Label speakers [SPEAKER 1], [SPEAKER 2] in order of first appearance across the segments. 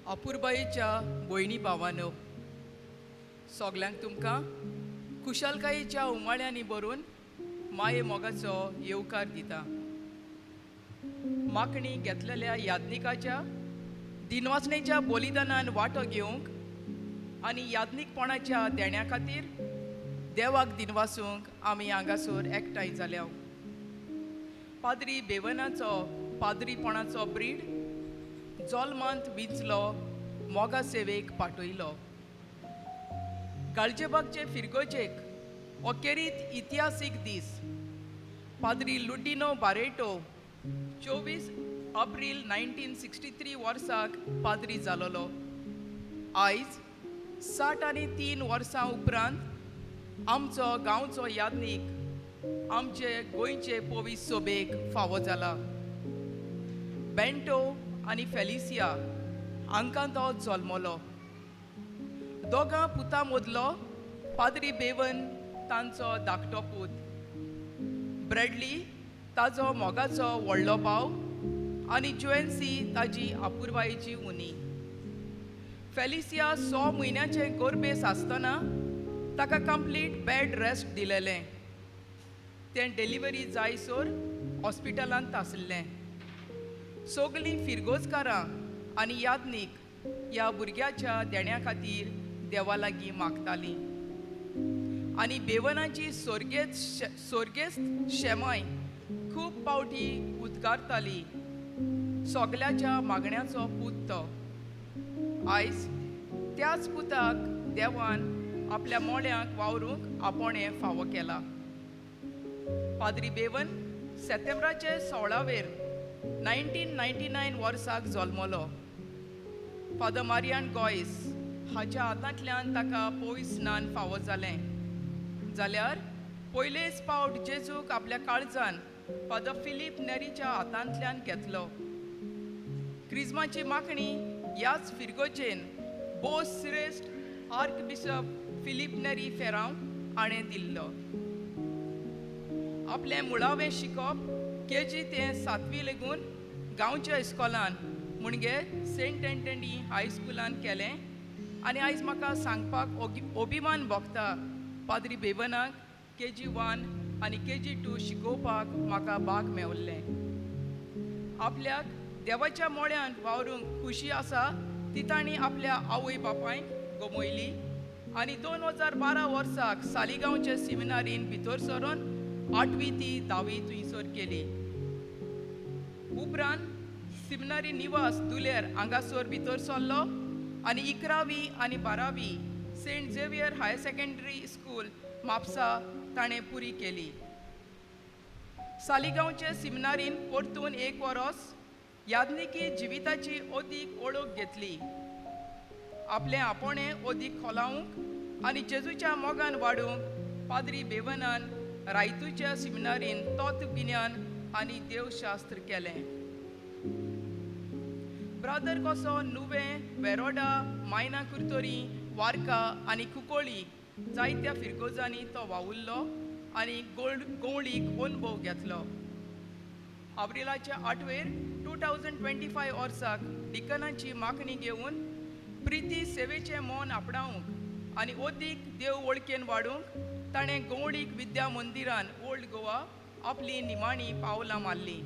[SPEAKER 1] अपुरबायेच्या भयणी भावानो, सगल्यांक तुमकां खुशालकायेच्या उमाळ्यांनी भरून माये मोगाचो येवकार दिता. मागणी घेतलेल्या याज्ञिकाच्या दिनवासणेच्या बलिदानान वांटो घेवंक आनी याज्ञिकपणाच्या देण्या खातीर देवाक दिनवासूंक आमी हांगासर एकठांय जाल्या. पाद्री बेवनाचो पाद्रीपणाचो ब्रीड जल्मांत विंचलो, मोगा सेवेक पाठयलो. गालजेबागचे फिरगोजेक अखेरीत इतिहासीक दीस. पाद्री लुडिनो बारेटो 24 एप्रील 1963 वर्साक पाद्री जालोलो. आयज 63 वर्सां उपरांत आमचो गांवचो याज्ञीक आमचे गोंयचे पवीस सोबेक फावो जाला. बेंटो आनी फेलिसिया हांकां तो जल्मलो. दोगां पुतां मदलो पाद्री बेवन तांचो धाकटो पूत. ब्रॅडली ताजो मोगाचो व्हडलो भाव आनी जुएन्सी ताजी अपुरबायेची उनी. फेलिसिया 6 म्हयन्याचें गोरबेस आसतना ताका कंप्लीट बेड रेस्ट दिलेलें. तें डिलिव्हरी जायसर हॉस्पिटलांत आसलें. सगलीं फिरगोजकारां आनी याज्ञीक ह्या भुरग्याच्या देण्या खातीर देवा लागीं मागतालीं आनी बेवनाची सोर्गेस्त शेमाय खूब पावटी उद्गारताली. सगल्याच्या मागण्याचो पूत तो. आयज त्याच पुताक देवान आपल्या मोळ्यांक वावरूंक आपोणें फावो केला. पाद्री बेवन सेप्टेंबराचे 16वेर 1999 वर्साक जल्मलो. फादर मारियान गोयस हाच्या हातांतल्यान ताका पयस स्नान फावो जालें. जाल्यार पयलेच पावट जेजूक आपल्या काळजान फादर फिलीप नेरीच्या हातांतल्यान घेतलो. क्रिज्माची मागणी ह्याच फिरगोजेन बोस श्रेश्ठ आर्कबिशप फिलीप नेरी फेरांव हाणें दिल्लो. आपलें मुळावें शिकप केजी ते 7वी लेगून गांवच्या इस्कॉलान म्हणजे सेंट एंटनी हायस्कुलान केलें आनी आयज म्हाका सांगपाक अभिमान भोगता पाद्री बेवनाक केजी 1 आनी केजी 2 शिकोवपाक म्हाका भाग मेवल्लें. आपल्याक देवाच्या मोळ्यान वावरूंक खुशी आसा ती तांणी आपल्या आवय बापायक गमयली आनी 2012 वर्साक सालिगांवचे सिमिनारीन भितर सरून 8वी ती 10वी थंयसर केली. उपरांत सिमिनारी निवास दुलेर हांगासर भितर सरलो आनी 11वी आनी 12वी Saint Xavier higher secondary school Mapusa ताणें पुरी केली. सालिगांवचे सिमिनारीन परतून एक वरोस याज्ञिकी जिविताची अदीक ओळख घेतली. आपलें आपोणें अदीक खोलावंक आनी जेजूच्या मोगान वाडूंक पाद्री बेवनान रायतूच्या सिमिनारीन तत्वगिन्यान आनी देवशास्त्र केलें. ब्रादर कसो नुवें, वेरोडा, मायना कुर्तोरी, वारका आनी कुकोळी जायत्या फिरगोजांनी तो वावुरलो आनी गोवळीक अणभव घेतलो. एप्रिलाच्या 8वेर 2025 वर्साक डिकनाची मागणी घेवन प्रिती सेवेचें मन आपणावंक आनी अदीक देव वळखेन वाडूंक ताणें गोवळीक विद्या मंदिरान ओल्ड गोवा आपली निमाणी पावलां मारलीं.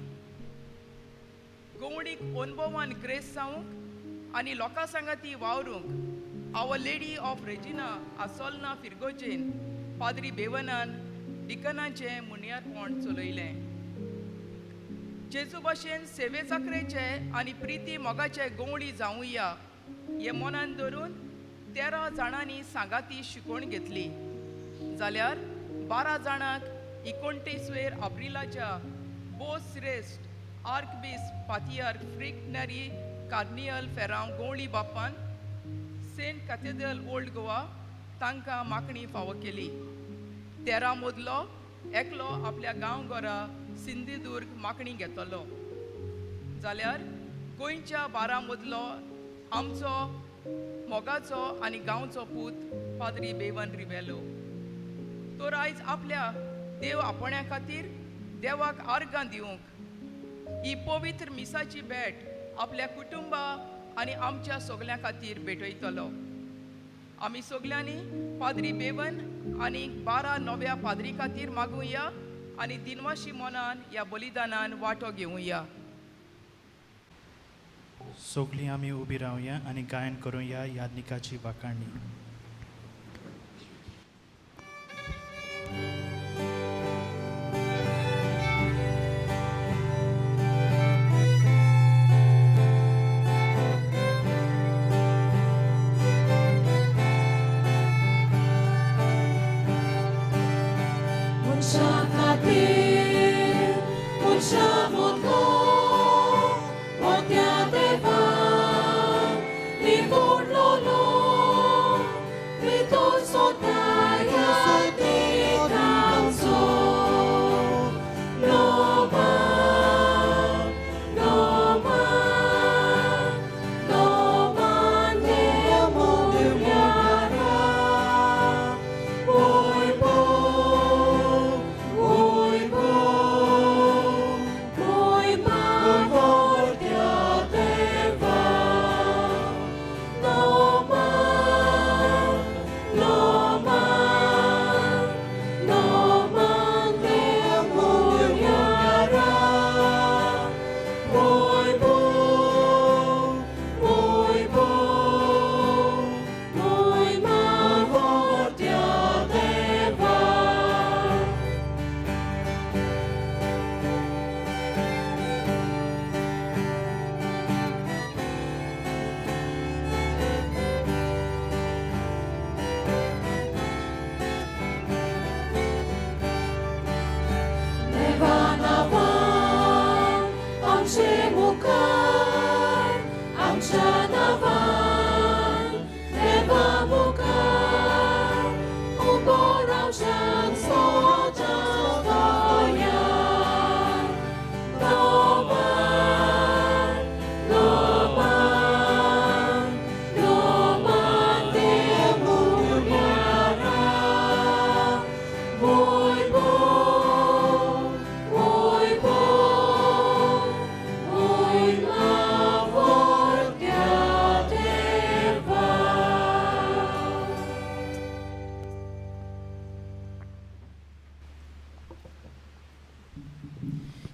[SPEAKER 1] गोवळीक अणभवान ग्रेस जावंक आनी लोकां सांगाती वावरूंक our lady of Regina Assolna फिरगोजेन पाद्री बेवनान डिकनाचें मुनियारपण चलयलें. जेजू भाशेन सेवे चाकरेचे आनी प्रिती मोगाचे गोवळी जावुया हें मनान धरून 13 जाणांनी सांगाती शिकोवन घेतली. जाल्यार 12 जाणांक 29वेर एप्रिलाच्या बोस श्रेश्ठ आर्कबीस पातियार फ्रिकनरी कार्नियल फेरांव गोवळी बाप्पान सेंट कॅथेड्रल ओल्ड गोवा तांकां मागणी फावो केली. 13 मदलो एकलो आपल्या गांवघरा सिंधुदुर्ग मागणी घेतलो. जाल्यार गोंयच्या 12 मदलो आमचो मोगाचो आनी गांवचो पूत पाद्री बेवन रिबेलो. तर आयज आपल्या देव आपण्या खातीर देवाक आर्गां दिवंक ही पवित्र मिसाची भेट आपल्या कुटुंबा आनी आमच्या सगल्यां खातीर भेटयतलो. आमी सगल्यांनी पाद्री बेवन आनी 12 नव्या पाद्री खातीर मागुया आनी दिनवाशी मनान ह्या बलिदानान वांटो घेवया.
[SPEAKER 2] सगळीं आमी उबी रावया आनी गायन करुया यादनिकाची वाखाणी.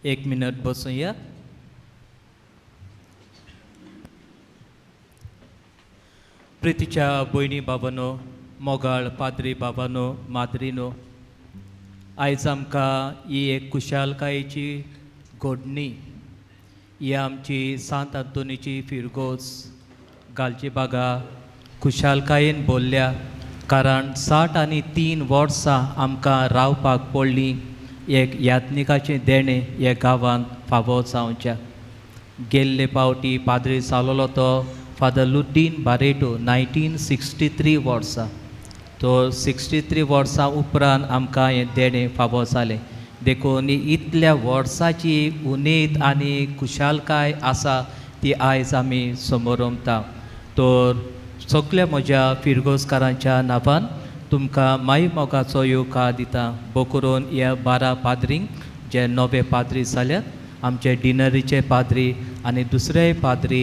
[SPEAKER 3] एक मिनट बसूया. प्रितीच्या भयणी बाबानो, मोगाळ पाद्री बाबानो, माद्रीनो, आयज आमकां ही एक खुशालकायेची घडणी, ही आमची सांत आंतोनीची फिरगोज गालची बागा खुशालकायेन बोल्ल्या, कारण 63 वर्सां आमकां रावपाक पडलीं एक यात्निकाचें देणें ह्या गांवांत फावो जावच्या. गेल्ले पावटी पाद्री जालोलो तो फादर लुद्दीन बारेटो 1963 वर्सां. तो 63 वर्सां उपरांत आमकां हें देणें फावो जालें. देखून इतल्या वर्साची उमेद आनी खुशालकाय आसा ती आयज आमी समोरमता. तर सगल्या म्हज्या फिरगोजकारांच्या नांवान तुमकां माई मोगाचो येवकार दिता. बोकरून ह्या 12 पाद्रींक जे नवे पाद्री जाल्यात, आमचे डिनरीचे पाद्री आनी दुसरेय पाद्री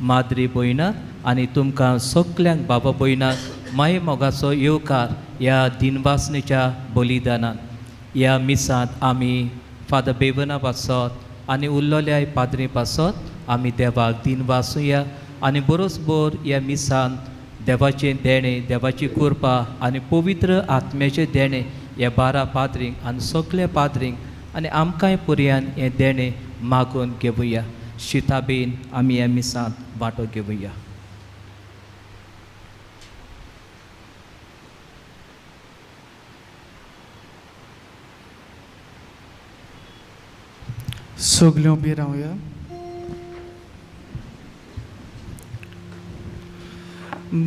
[SPEAKER 3] माद्री भयणां आनी तुमकां सगल्यांक बाबा भयणांक माई मोगाचो येवकार ह्या दिनवासनेच्या बलिदानान. ह्या मिसांत आमी फादर बेवना पासत आनी उरलेल्या पाद्री पासत आमी देवाक दिनवासुया आनी बरोचभर ह्या मिसांत देवाचें देणें, देवाची कृपा आनी पवित्र आत्म्याचें देणें ह्या 12 पाद्रींक आनी सगल्या पाद्रींक आनी आमकांय पुरयान हें देणें मागून घेवया. शिताबेन आमी ह्या मिसांत वांटो घेवया.
[SPEAKER 4] सगल्यो उबी रावया.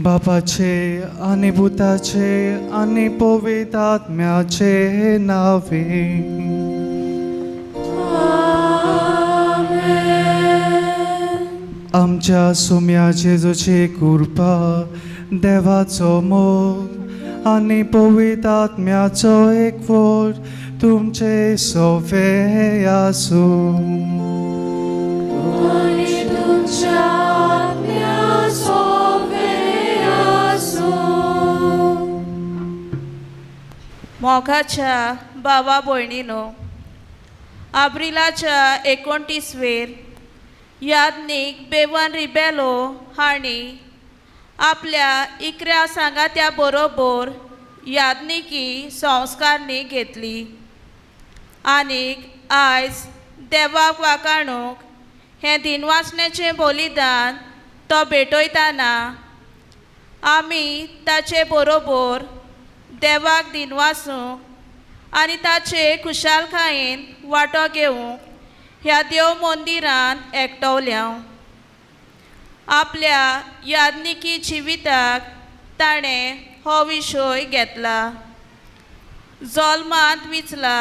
[SPEAKER 4] बापाचे आनी पुताचे आनी पवित्र आत्म्याचे नावे. आमच्या सुम्या जेजूची कृपा, देवाचो मोग आनी पवित्र आत्म्याचो एकवट तुमचे सोवे आसूं.
[SPEAKER 5] आनी तुमच्या आत्म्या सोवे आसूं.
[SPEAKER 6] मोगाच्या भावा भयणीनो, आब्रिलाच्या 29वेर याज्ञीक बेवन रिबेलो हांणी आपल्या 11 सांगात्या बरोबर याज्ञिकी संस्कारणी घेतली आनीक आयज देवाक वाकाणूक हें दिनवासण्याचें बलिदान तो भेटयतना आमी ताचे बरोबर देवाक दिनवासूंक आनी ताचे खुशालकायेन वांटो घेवंक ह्या देव मंदिरांत एकटवल्या. आपल्या याज्ञिकी जिविताक ताणें हो विशय घेतला, जल्मांत विचला,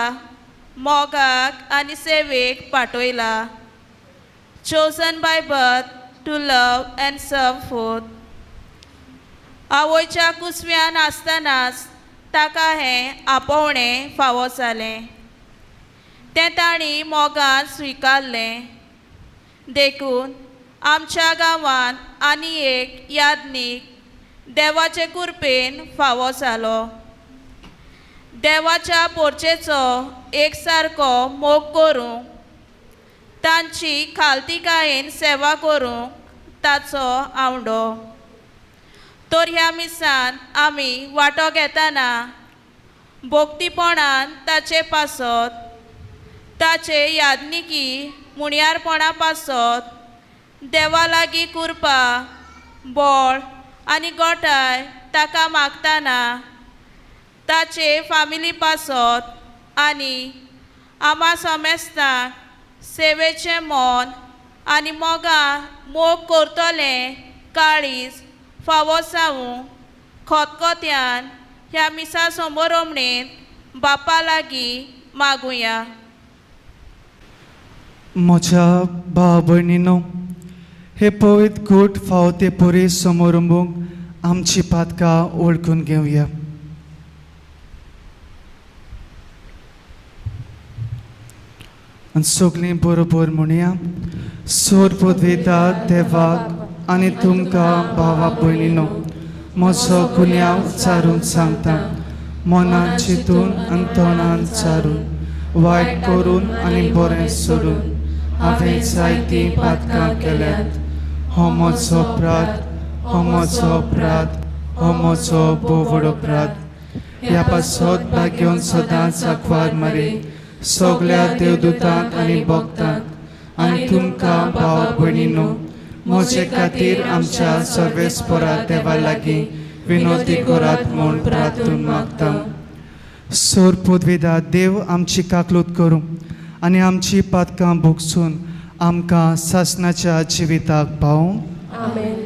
[SPEAKER 6] मोगाक आनी सेवेक पाठयला. Chosen by birth to love and serve forth. आवयच्या कुसव्यान आसतनाच ताका हें आपोवणें फावो जालें, तें तांणी मोगान स्विकारलें. देखून आमच्या गांवांत आनी एक याज्ञीक देवाचे कृपेन फावो जालो. देवाच्या पोरचेचो एक सारको मोग करूंक, तांची खालतीकायेन सेवा करूंक ताचो आवडो. तर ह्या मिसान आमी वांटो घेतना भोक्तीपणान ताचे पासत, ताचे याज्ञिकी मुणयारपणा पासत देवा लागीं कृपा, बळ आनी गोठाय ताका मागतना ताचे फामिली पासत आनी आमा समेस्तांक सेवेचें मन आनी मोगा मोग करतलें काळीज फावो जावूं खतखत्यान ह्या मिसा समोरमणेंत बापा लागीं मागुया.
[SPEAKER 4] म्हज्या भाव भयणीनो, हे पवित्र गूट फावो ते परी समारंभूंक आमची पातकां वळखून घेवया. आनी सगळीं बरोबर म्हणया, सोर पदवेता देवाक आनी तुमकां भावा भयणीनो म्हजो गुन्यांव चारून सांगता, मनान चिंतून आनी तोंडान चारून, वायट करून आनी बरें सोडून हांवें जायतीं पातकां केल्यात. हो म्हजो अपराध, हो म्हजो अपराध, हो म्हजो भोव व्हड अपराध. ह्या पासत भाग्योन सदांच आंकवार मारी सगळ्या देवदूतांक आनी भक्तांक आनी तुमकां भाव भयणीनो म्हजे खातीर आमच्या सर्वेस्परा देवा लागीं विनोती करात म्हूण प्रार्थून मागता. सोर पदवेदा देव आमची काकलूत करूं आनी आमची पातकां भोगसून आमकां सासणाच्या जिविताक पावूं.
[SPEAKER 5] आमेन.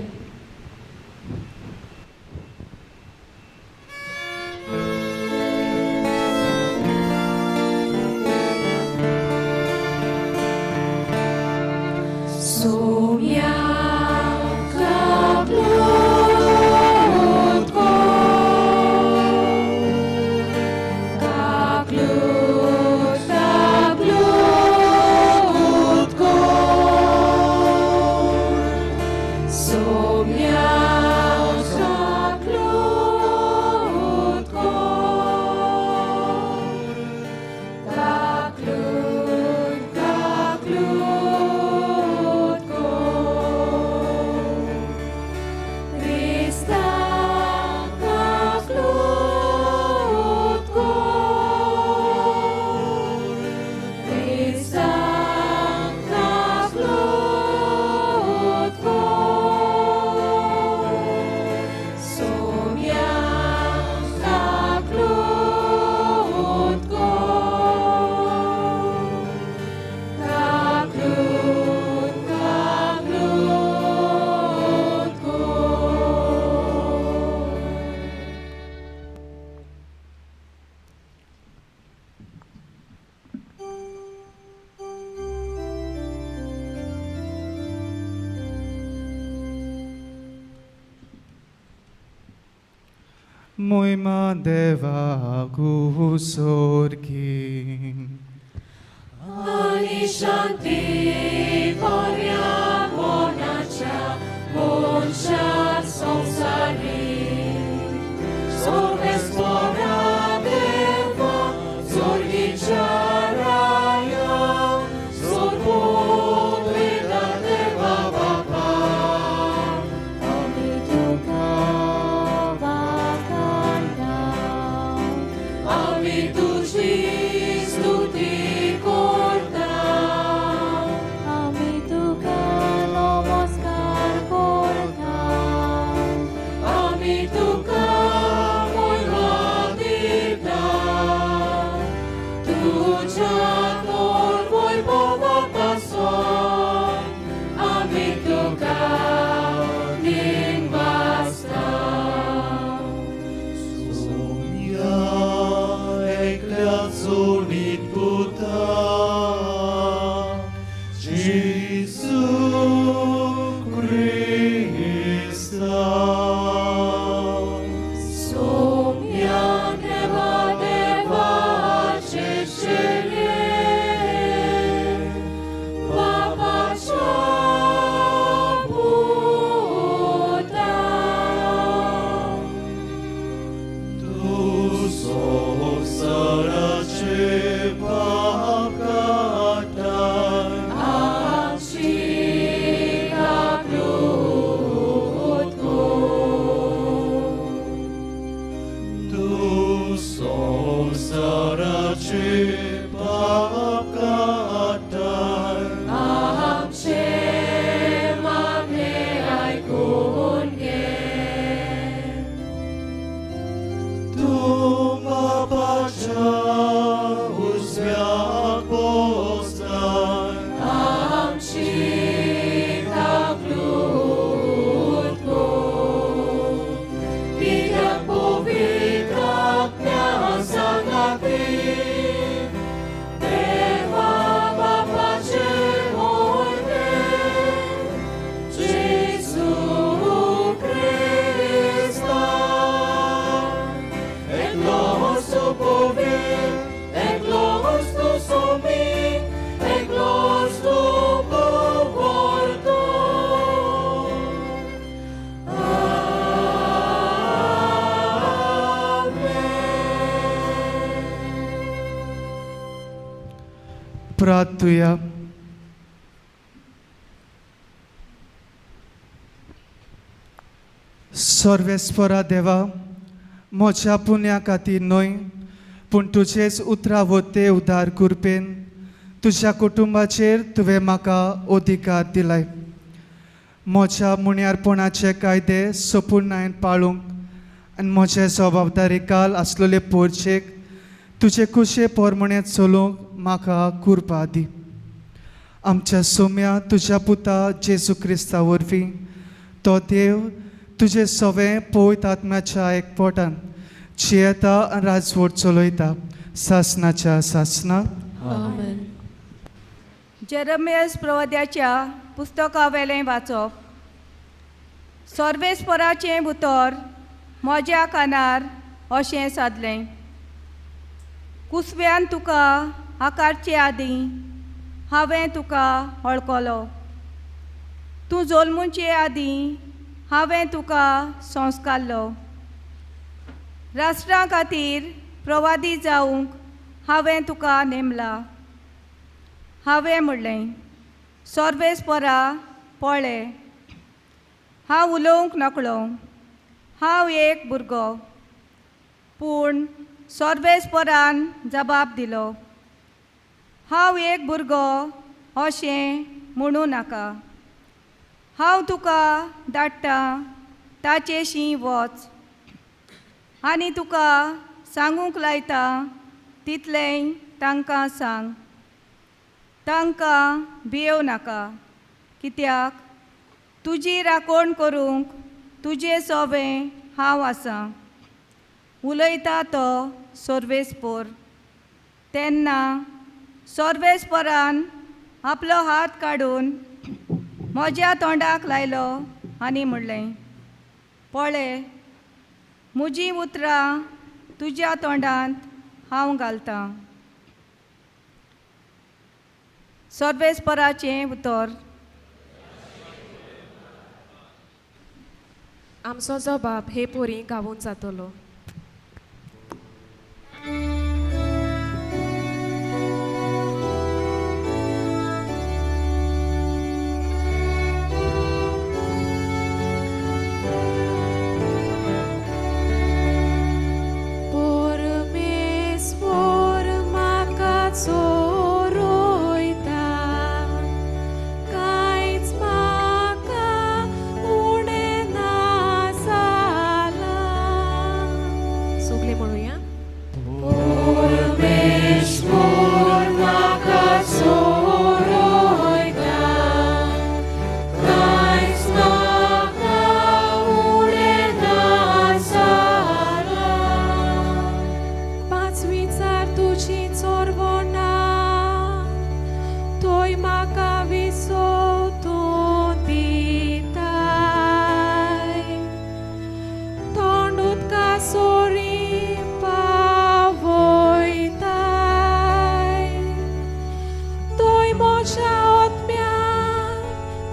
[SPEAKER 5] सोम्या काकलूत कर, काकलूत काकलूत कर,
[SPEAKER 4] मोहिमा देवाक सोर्गी.
[SPEAKER 5] आनी शांती बऱ्या मनाच्या मनशा संवसारी सोर्वेस्पोरा देवा सोर्गीच्या राया सोर्पोत्वेदा देवा बापा आमी तुका वाखाणटा आमी तुजी स्तुती करता आमी तुका नमस्कार करता आमी तुका मोहिमा दिता तुज्या तोर वैभवा पासून आमी तुका दिनवासता.
[SPEAKER 7] सोम्या एकल्या जोडीत पुता जेजू क्रिस्ता.
[SPEAKER 5] सोम्या देवा देवाचे चेले बापाच्या पुता
[SPEAKER 7] तूं संवसाराचे पाप काडटाय
[SPEAKER 5] आमची काकूत कर.
[SPEAKER 7] तूं संवसाराचे पाप काडटाय
[SPEAKER 5] आमचे मागणें आयकून घे.
[SPEAKER 7] तूं बापाच्या उजव्याक बसलाय
[SPEAKER 5] आमची काकूत कर. कित्याक पवित्र आत्म्या सांगाती देवा बापाचे मोहिमेन जेजू क्रिस्ता एकलोच तूं पवित्र, एकलोच तूं सोमी, एकलोच तूं पवर्तो. आमेन.
[SPEAKER 4] प्रार्थुया. सर्वेस्परा देवा, म्हज्या पुण्या खातीर न्हय पूण तुजेच उतरां वते उदार कृपेन तुज्या कुटुंबाचेर तुवें म्हाका अधिकार दिलाय. म्हज्या मुण्यारपणाचे कायदे सपूर्णायन पाळूंक आनी म्हजे जबाबदारी काल आसलेले पोरचेक तुजे कुशे पोरमणेंत चलोवंक म्हाका कृपा दी. आमच्या सोम्या तुज्या पुता जेजू क्रिस्ता वरवीं तो देव तुजे सवें पवित्र आत्म्याच्या एकपोटान जियेता आनी राजवट चलयता सासनाच्या सासनाक.
[SPEAKER 5] आमेन.
[SPEAKER 8] जेरमियस प्रवाद्याच्या पुस्तकावेलें वाचप. सर्वेस्पराचें उतर म्हज्या कानार अशें सादलें. कुसव्यान तुका आकारचे आदीं हांवें तुका वळखलो. तूं जल्मुचे आदीं हांवें तुका संस्कारलो. राष्ट्रां खातीर प्रवादी जावंक हांवें तुका नेमला. हांवें म्हणलें, सर्वेस्परा पळय, हांव उलोवंक नकळो, हांव एक भुरगो. पूण सर्वेस्परान जबाब दिलो, हांव एक भुरगो अशें म्हणूं नाका. हांव तुका धाडटा ताचेशी वच आनी तुका सांगूंक लायता तितलेंय तांकां सांग. तांकां भियेवं नाका, कित्याक तुजी राखण करूंक तुजें सोबें हांव आसां. उलयता तो सर्वेस्पोर. तेन्ना सर्वेस्परान आपलो हात काडून म्हज्या तोंडाक लायलो आनी म्हणलें, पळय, म्हजीं उतरां तुज्या तोंडांत हांव घालतां. सर्वेस्पराचें उतर.
[SPEAKER 9] आमचो जबाब हे पोरी गावून जातलो. परमेश्वर म्हाका चोरयता, कांयच म्हाका उणें ना जालां. सगळीं म्हणुया.
[SPEAKER 5] परमेश्वर म्हाका चोरयता, कांयच म्हाका उणें ना जालां.
[SPEAKER 9] पांचवीचार तुजी चोरवणा, तोय म्हाका विसव तूं दिताय. तोंड उदका सोरी पावयताय, तोय म्हज्या आत्म्याक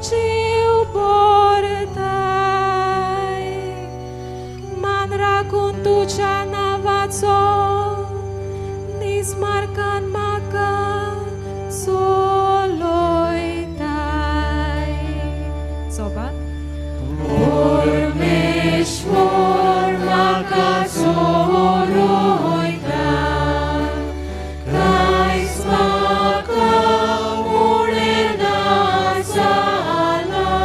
[SPEAKER 9] जीव भरताय. मान राखून तुज्या नांवाचो निस्मार्गान म्हाका सोलयताय. सोबात.
[SPEAKER 5] परमेश्वर म्हाका चोरयता, कांयच म्हाका उणें ना जालां.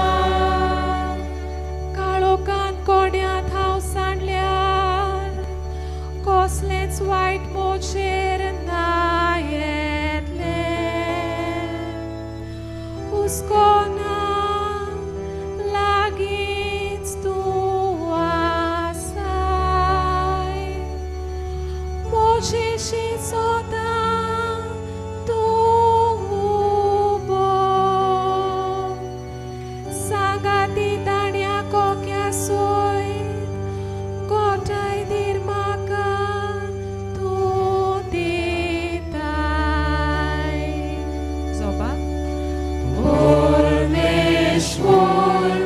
[SPEAKER 9] काळोखान कोड्यांत हांव सांडल्यार कसलेंच वायट म्हजेर ना येतलें. हुस्को ना लागींच तूं आसाय, म्हजेशी सदां तूं उबो. सांगाती दाण्या कोक्या सोयत गोठाय धीर म्हाका तूं दिताय. जोबा.
[SPEAKER 5] परमेश्वर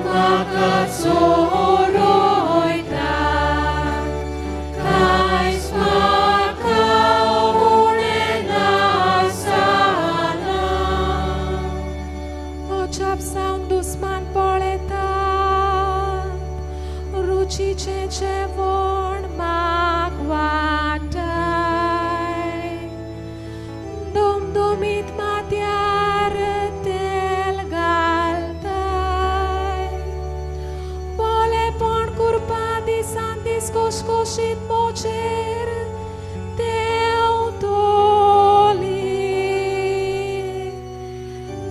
[SPEAKER 5] म्हाका चोरयता, कांयच म्हाका उणें ना जालां.
[SPEAKER 9] अजाप सावन दुस्मान पळयतात, रुचीचें जेवण म्हाक वाटाय. दुमदुमीत माथ्यार तेल घालताय, बोलेपण कुरपा दिसान दीस खोशखोशीत म्हजेर देव तोली.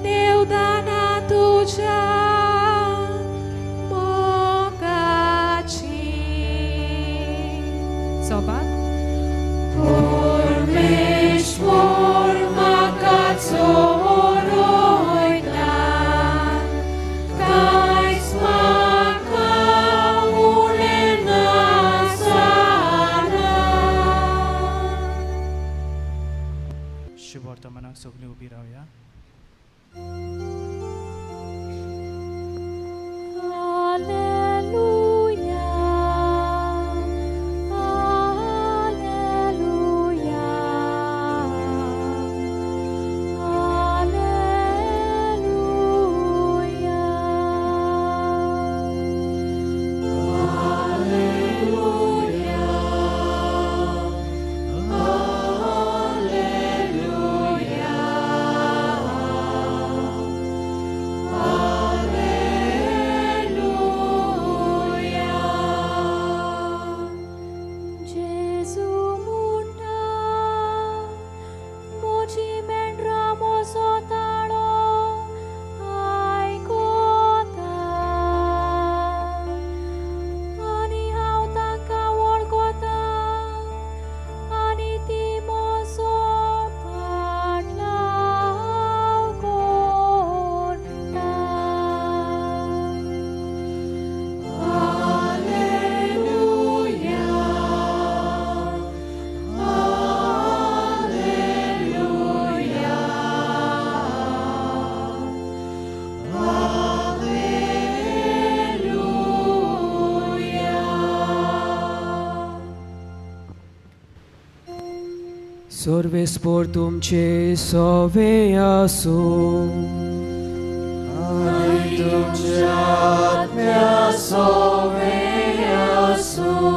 [SPEAKER 9] देवदाना तुज्या मोगाची. सोबात.
[SPEAKER 5] परमेश्वर म्हाका चोरयता, कांयच म्हाका उणें ना जालां.
[SPEAKER 2] शुभ वर्तमानाक सगळीं उबी रावया.
[SPEAKER 9] Alleluia, Alleluia, Alleluia.
[SPEAKER 5] Alleluia, Alleluia, Alleluia.
[SPEAKER 9] Gesù म्हणटा, म्हजी मेंढरां म्हजो ताळो आयकता आनी हांव तांकां वळखता आनी ती म्हजो फाटलाव करता.
[SPEAKER 5] Alleluia,
[SPEAKER 10] सर्वेस्पोर तुमचे सवे आसूं
[SPEAKER 7] आनी तुमच्या आत्म्या सोवे आसूं.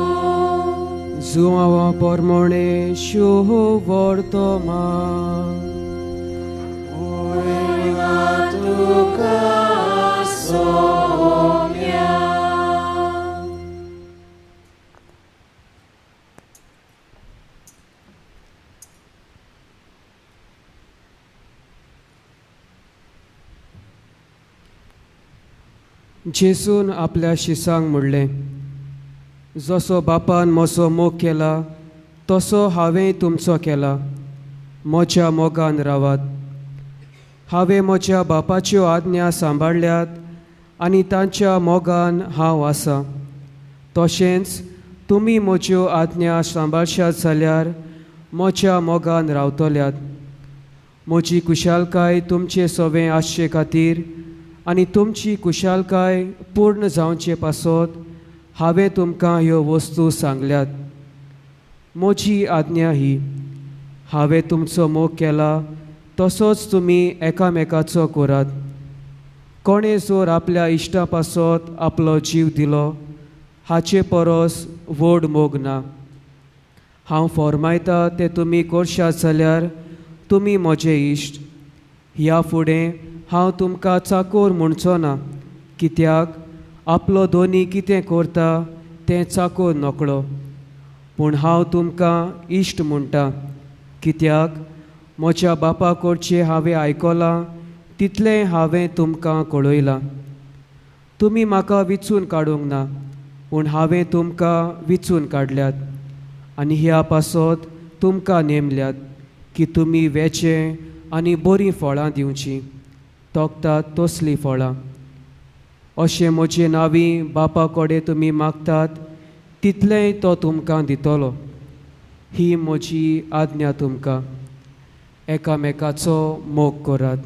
[SPEAKER 10] जुआंवा परमणे शुभ वर्तमान.
[SPEAKER 7] मोहिमा तुका सोम्या.
[SPEAKER 10] जेसून आपल्या शिसांक म्हणलें, जसो बापान म्हजो मोग केला तसो हांवें तुमचो केला. म्हज्या मोगान रावात. हांवें म्हज्या बापाच्यो आज्ञा सांबाळ्ळ्यात आनी तांच्या मोगान हांव आसा. तशेंच तुमी म्हज्यो आज्ञा सांबाळशात जाल्यार म्हज्या मोगान रावतल्यात. म्हजी कुशालकाय तुमचे सवें आसचे खातीर आनी तुमची कुशालकाय पूर्ण जावचे पासत हांवें तुमकां ह्यो वस्तू सांगल्यात. म्हजी आज्ञा ही, हांवें तुमचो मोग केला तसोच तुमी एकामेकाचो करात. कोणें जर आपल्या इश्टा पासत आपलो जीव दिलो हाचे परस व्हड मोग ना. हांव फॉर्मायता तें तुमी करशात जाल्यार तुमी म्हजे इश्ट. ह्या फुडें हांव तुमकां चाकोर म्हणचो ना, कित्याक आपलो दोनी कितें करता तें चाकोर नकळो. पूण हांव तुमकां इश्ट म्हणटा, कित्याक म्हज्या बापा कडचें हांवें आयकलां तितलें हांवें तुमकां कळयलां. तुमी म्हाका विचून काडूंक ना, पूण हांवें तुमकां विचून काडल्यात आनी ह्या पासत तुमकां नेमल्यात की तुमी वेचें आनी बरीं फळां दिवचीं, तोखतात तसलीं फळां. अशें म्हजे नांवी बापा कडेन तुमी मागतात तितलेंय तो तुमकां दितलो. ही म्हजी आज्ञा तुमकां, एकामेकाचो मोग करात.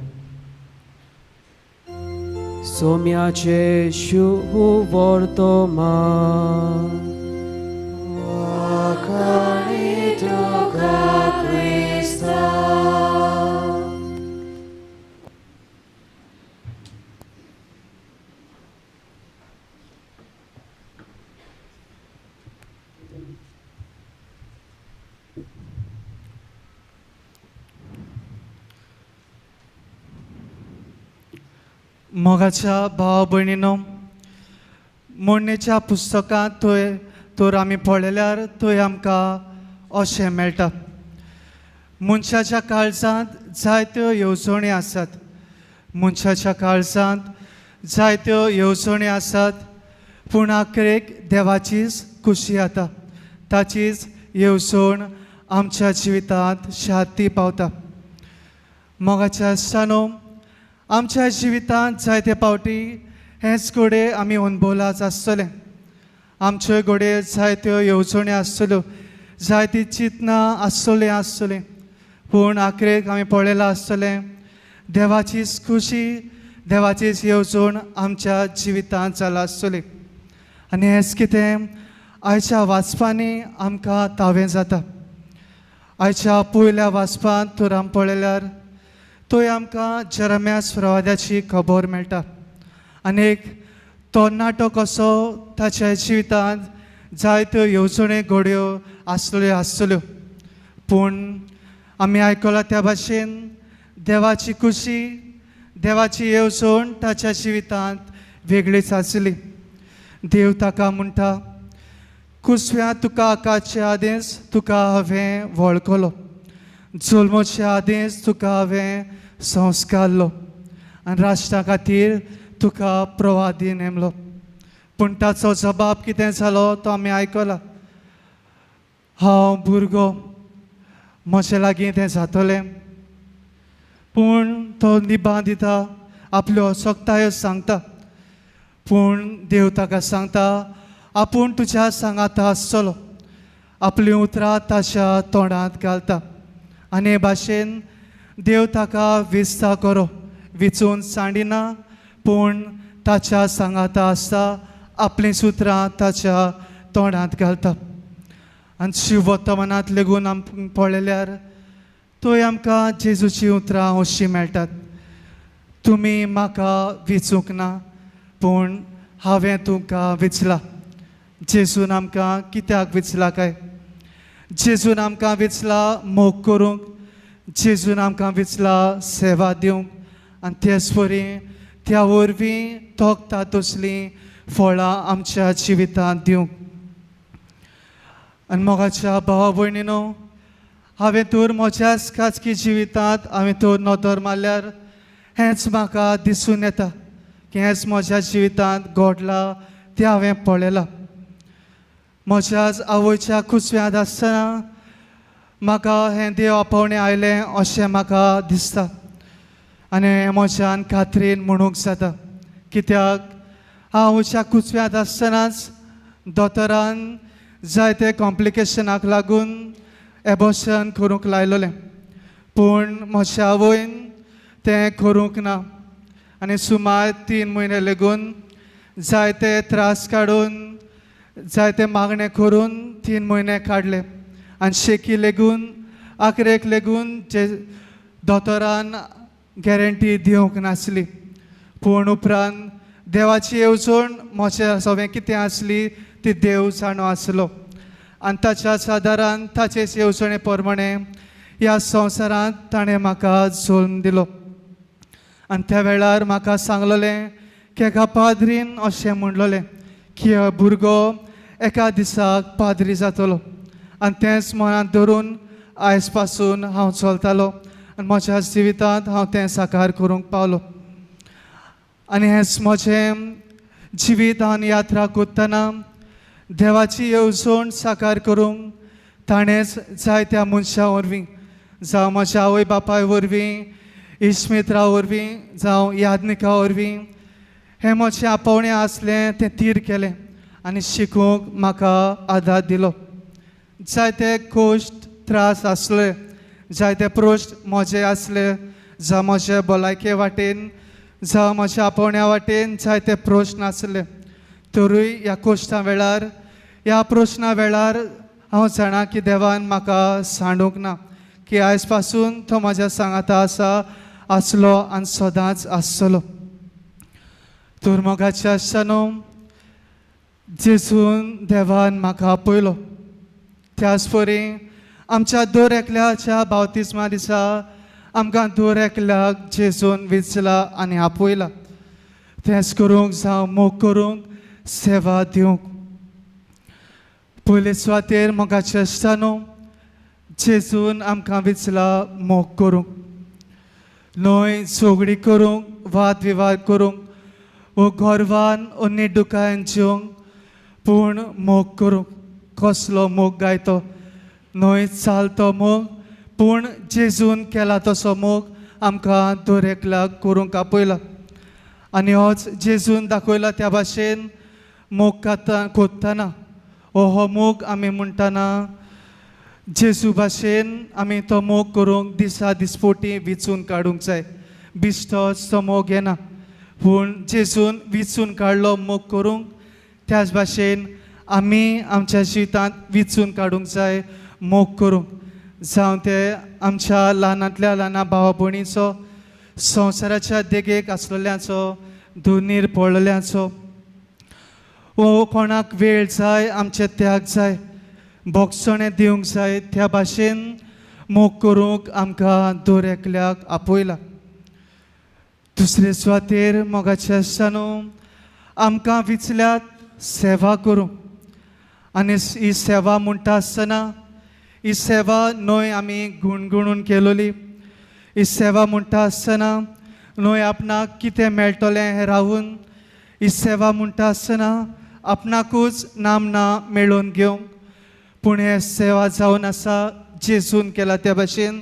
[SPEAKER 10] सोम्याचे शुभ वर्तमान.
[SPEAKER 7] वाखाणी तुका क्रिस्ता.
[SPEAKER 4] मोगाच्या भाव भयणीनो, मोडणेच्या पुस्तकांत थंय तर आमी पळयल्यार थंय आमकां अशें मेळटा, मनशाच्या काळजांत जायत्यो येवजण्यो आसात. मनशाच्या काळजांत जायत्यो येवजण्यो आसात, पूण आखरेक देवाचीच खुशी जाता, ताचीच येवजण आमच्या जिवितांत शांती पावता. मोगाच्या आसतानो, आमच्या जिवितांत जायते फावटी हेंच घडये आमी अणभवलाच आसतलें. आमच्यो घडये जायत्यो येवजण्यो आसतल्यो, जायतीं चिंतनां आसतलीं आसतलीं, पूण आखरेक आमी पळयलां आसतलें देवाचीच खुशी, देवाचीच येवजण आमच्या जिवितांत जाला आसतली. आनी हेंच कितें आयच्या वाचपांनी आमकां तावें जाता. आयच्या पयल्या वाचपांत तर आमी पळयल्यार थंय आमकां जेरमियास प्रवाद्याची खबर मेळटा. आनी एक तरणाटो कसो ताच्या जिवितांत जायत्यो येवजण्यो घडयो आसल्यो आसतल्यो, पूण आमी आयकलां त्या भाशेन देवाची खुशी, देवाची येवजण ताच्या जिवितांत वेगळीच आसली. देव ताका म्हणटा, कुसव्या तुका आकाचे आदींच तुका हांवें वळखलो, जल्मोच्या आदींच तुका हांवें संस्कारलो आनी राष्ट्रा खातीर तुका प्रवादी नेमलो. पूण ताचो जबाब कितें जालो तो आमी आयकला, हांव भुरगो, म्हजे लागीं तें जातलें. पूण तो निभां दिता, आपल्यो असक्तायो सांगता, पूण देव ताका सांगता आपूण तुज्या सांगाता आसतलो, आपलीं उतरां ताच्या तोंडांत घालता. आनी हे भाशेन देव ताका विस्ता करो विचून सांडिना, पूण ताच्या सांगाता आसता, आपलीं सुत्रां ताच्या तोंडांत घालता. आनी शिववर्तमानांत लेगून आमकां पळयल्यार थंय आमकां जेजूची उतरां अशीं मेळटात, तुमी म्हाका विचूंक ना पूण हांवें तुमकां विचला. जेजून आमकां कित्याक विचला काय? जेजून आमकां विचला मोग करूंक, जेजून आमकां विचला सेवा दिवंक आनी तेच परी त्या वरवीं तोखता तसलीं फळां आमच्या जिवितांत दिवंक. आनी मोगाच्या भावा भयणीनो, हांवें तर म्हज्याच खाजगी जिवितांत हांवें तर नदर मारल्यार हेंच म्हाका दिसून येता की हेंच म्हज्या जिवितांत घडलां तें हांवें पळयलां. म्हज्याच आवयच्या कुसव्यांत आसतना म्हाका हें देव आपोवणें आयलें अशें म्हाका दिसता आनी हें म्हज्यान खात्रीन म्हणूंक जाता, कित्याक हांव आवयच्या कुसव्यांत आसतनाच दोतोरान जायते कॉम्प्लिकेशनाक लागून एबॉर्शन करूंक लायलोलें, पूण म्हज्या आवयन तें करूंक ना आनी सुमार 3 म्हयने लागून जायते त्रास काडून जायते मागणें करून 3 म्हयने काडले आनी शेकी लेगून आखरेक लेगून जे दोतोरान गॅरंटी दिवंक नासली. पूण उपरांत देवाची येवजण म्हज्या सगळें कितें आसली ती देव जाणो आसलो आनी ताच्या सादारण ताचेच येवजणे प्रमाणे ह्या संवसारांत ताणें म्हाका जल्म दिलो. आनी त्या वेळार म्हाका सांगलेलें की एका पाद्रीन अशें म्हणलेलें की हो भुरगो एका दिसाक पाद्री जातलो आनी तेंच मनांत धरून आयज पासून हांव चलतालो आनी म्हज्या जिवितांत हांव तें साकार करूंक पावलो. आनी हेंच म्हजें जिवीत आनी यात्रा करतना देवाची येवजण साकार करूंक ताणेंच जायत्या मनशां वरवीं, जावं म्हज्या आवय बापाय वरवीं, इश्मित्रा वरवीं, जावं याज्ञिका वरवीं हें म्हजें आपोवणें आसलें तें तीर केलें आनी शिकूंक म्हाका आदार दिलो. जायते कश्ट त्रास आसले, जायते प्रश्न म्हजे आसले, जावं म्हजे भलायके वाटेन, जावं म्हज्या आपोवण्या वाटेन जायते प्रश्न आसले, तरूय ह्या कश्टां वेळार ह्या प्रश्ना वेळार हांव जाणा की देवान म्हाका सांडूंक ना, की आयज पासून तो म्हज्या सांगाता आसा आसलो आनी सदांच आसतलो. तर मोगाचे आसतना जेजून देवान म्हाका आपयलो. त्याच परी आमच्या दर एकल्याच्या बावतिस्मा दिसा आमकां दर एकल्याक जेजून विचला आनी आपयला, तेंच करूंक जावं मोग करूंक सेवा दिवंक. पयले सुवातेर मोगाचे आसतना जेजून आमकां विचला मोग करूंक, न्हय झगडी करूंक, वाद विवाद करूंक वो गर्वान ओ निडुकायन जिवंक, पूण मोग करूंक. कसलो मोग गायतो? न्हय चालतो मोग, पूण जेजून केला तसो मोग आमकां दर एकल्याक करूंक आपयला. आनी होच जेजून दाखयला त्या भाशेन मोग कोत्तना हो हो मोग आमी म्हणटना जेजू भाशेन आमी तो मोग करूंक दिसा दिसपोटी विचून काडूंक जाय. बिश्टोच तो मोग येना, पूण जेजून विचून काडलो मोग करूंक, त्याच भाशेन आमी आमच्या जिवितांत विचून काडूंक जाय मोग करूंक. जावं ते आमच्या ल्हानांतल्या ल्हाना भावा भयणीचो, संवसाराच्या देगेक आसलेल्यांचो, धुनीर पडलेल्यांचो, वो कोणाक वेळ जाय, आमचे त्याग जाय, भोगसणें दिवंक जाय, त्या भाशेन मोग करूंक आमकां दर एकल्याक आपयला. दुसरे सुवातेर मोगाचे आसतना आमकां विचल्यात सेवा करूंक. आनी ही सेवा म्हणटा आसतना ही सेवा न्हय आमी गुणगुणून केलोली, ही सेवा म्हणटा आसतना न्हय आपणाक कितें मेळटलें हें रावून, ही सेवा म्हणटा आसतना आपणाकूच नामना मेळोवन घेवंक, पूण हे सेवा जावन आसा जेजून केला त्या भाशेन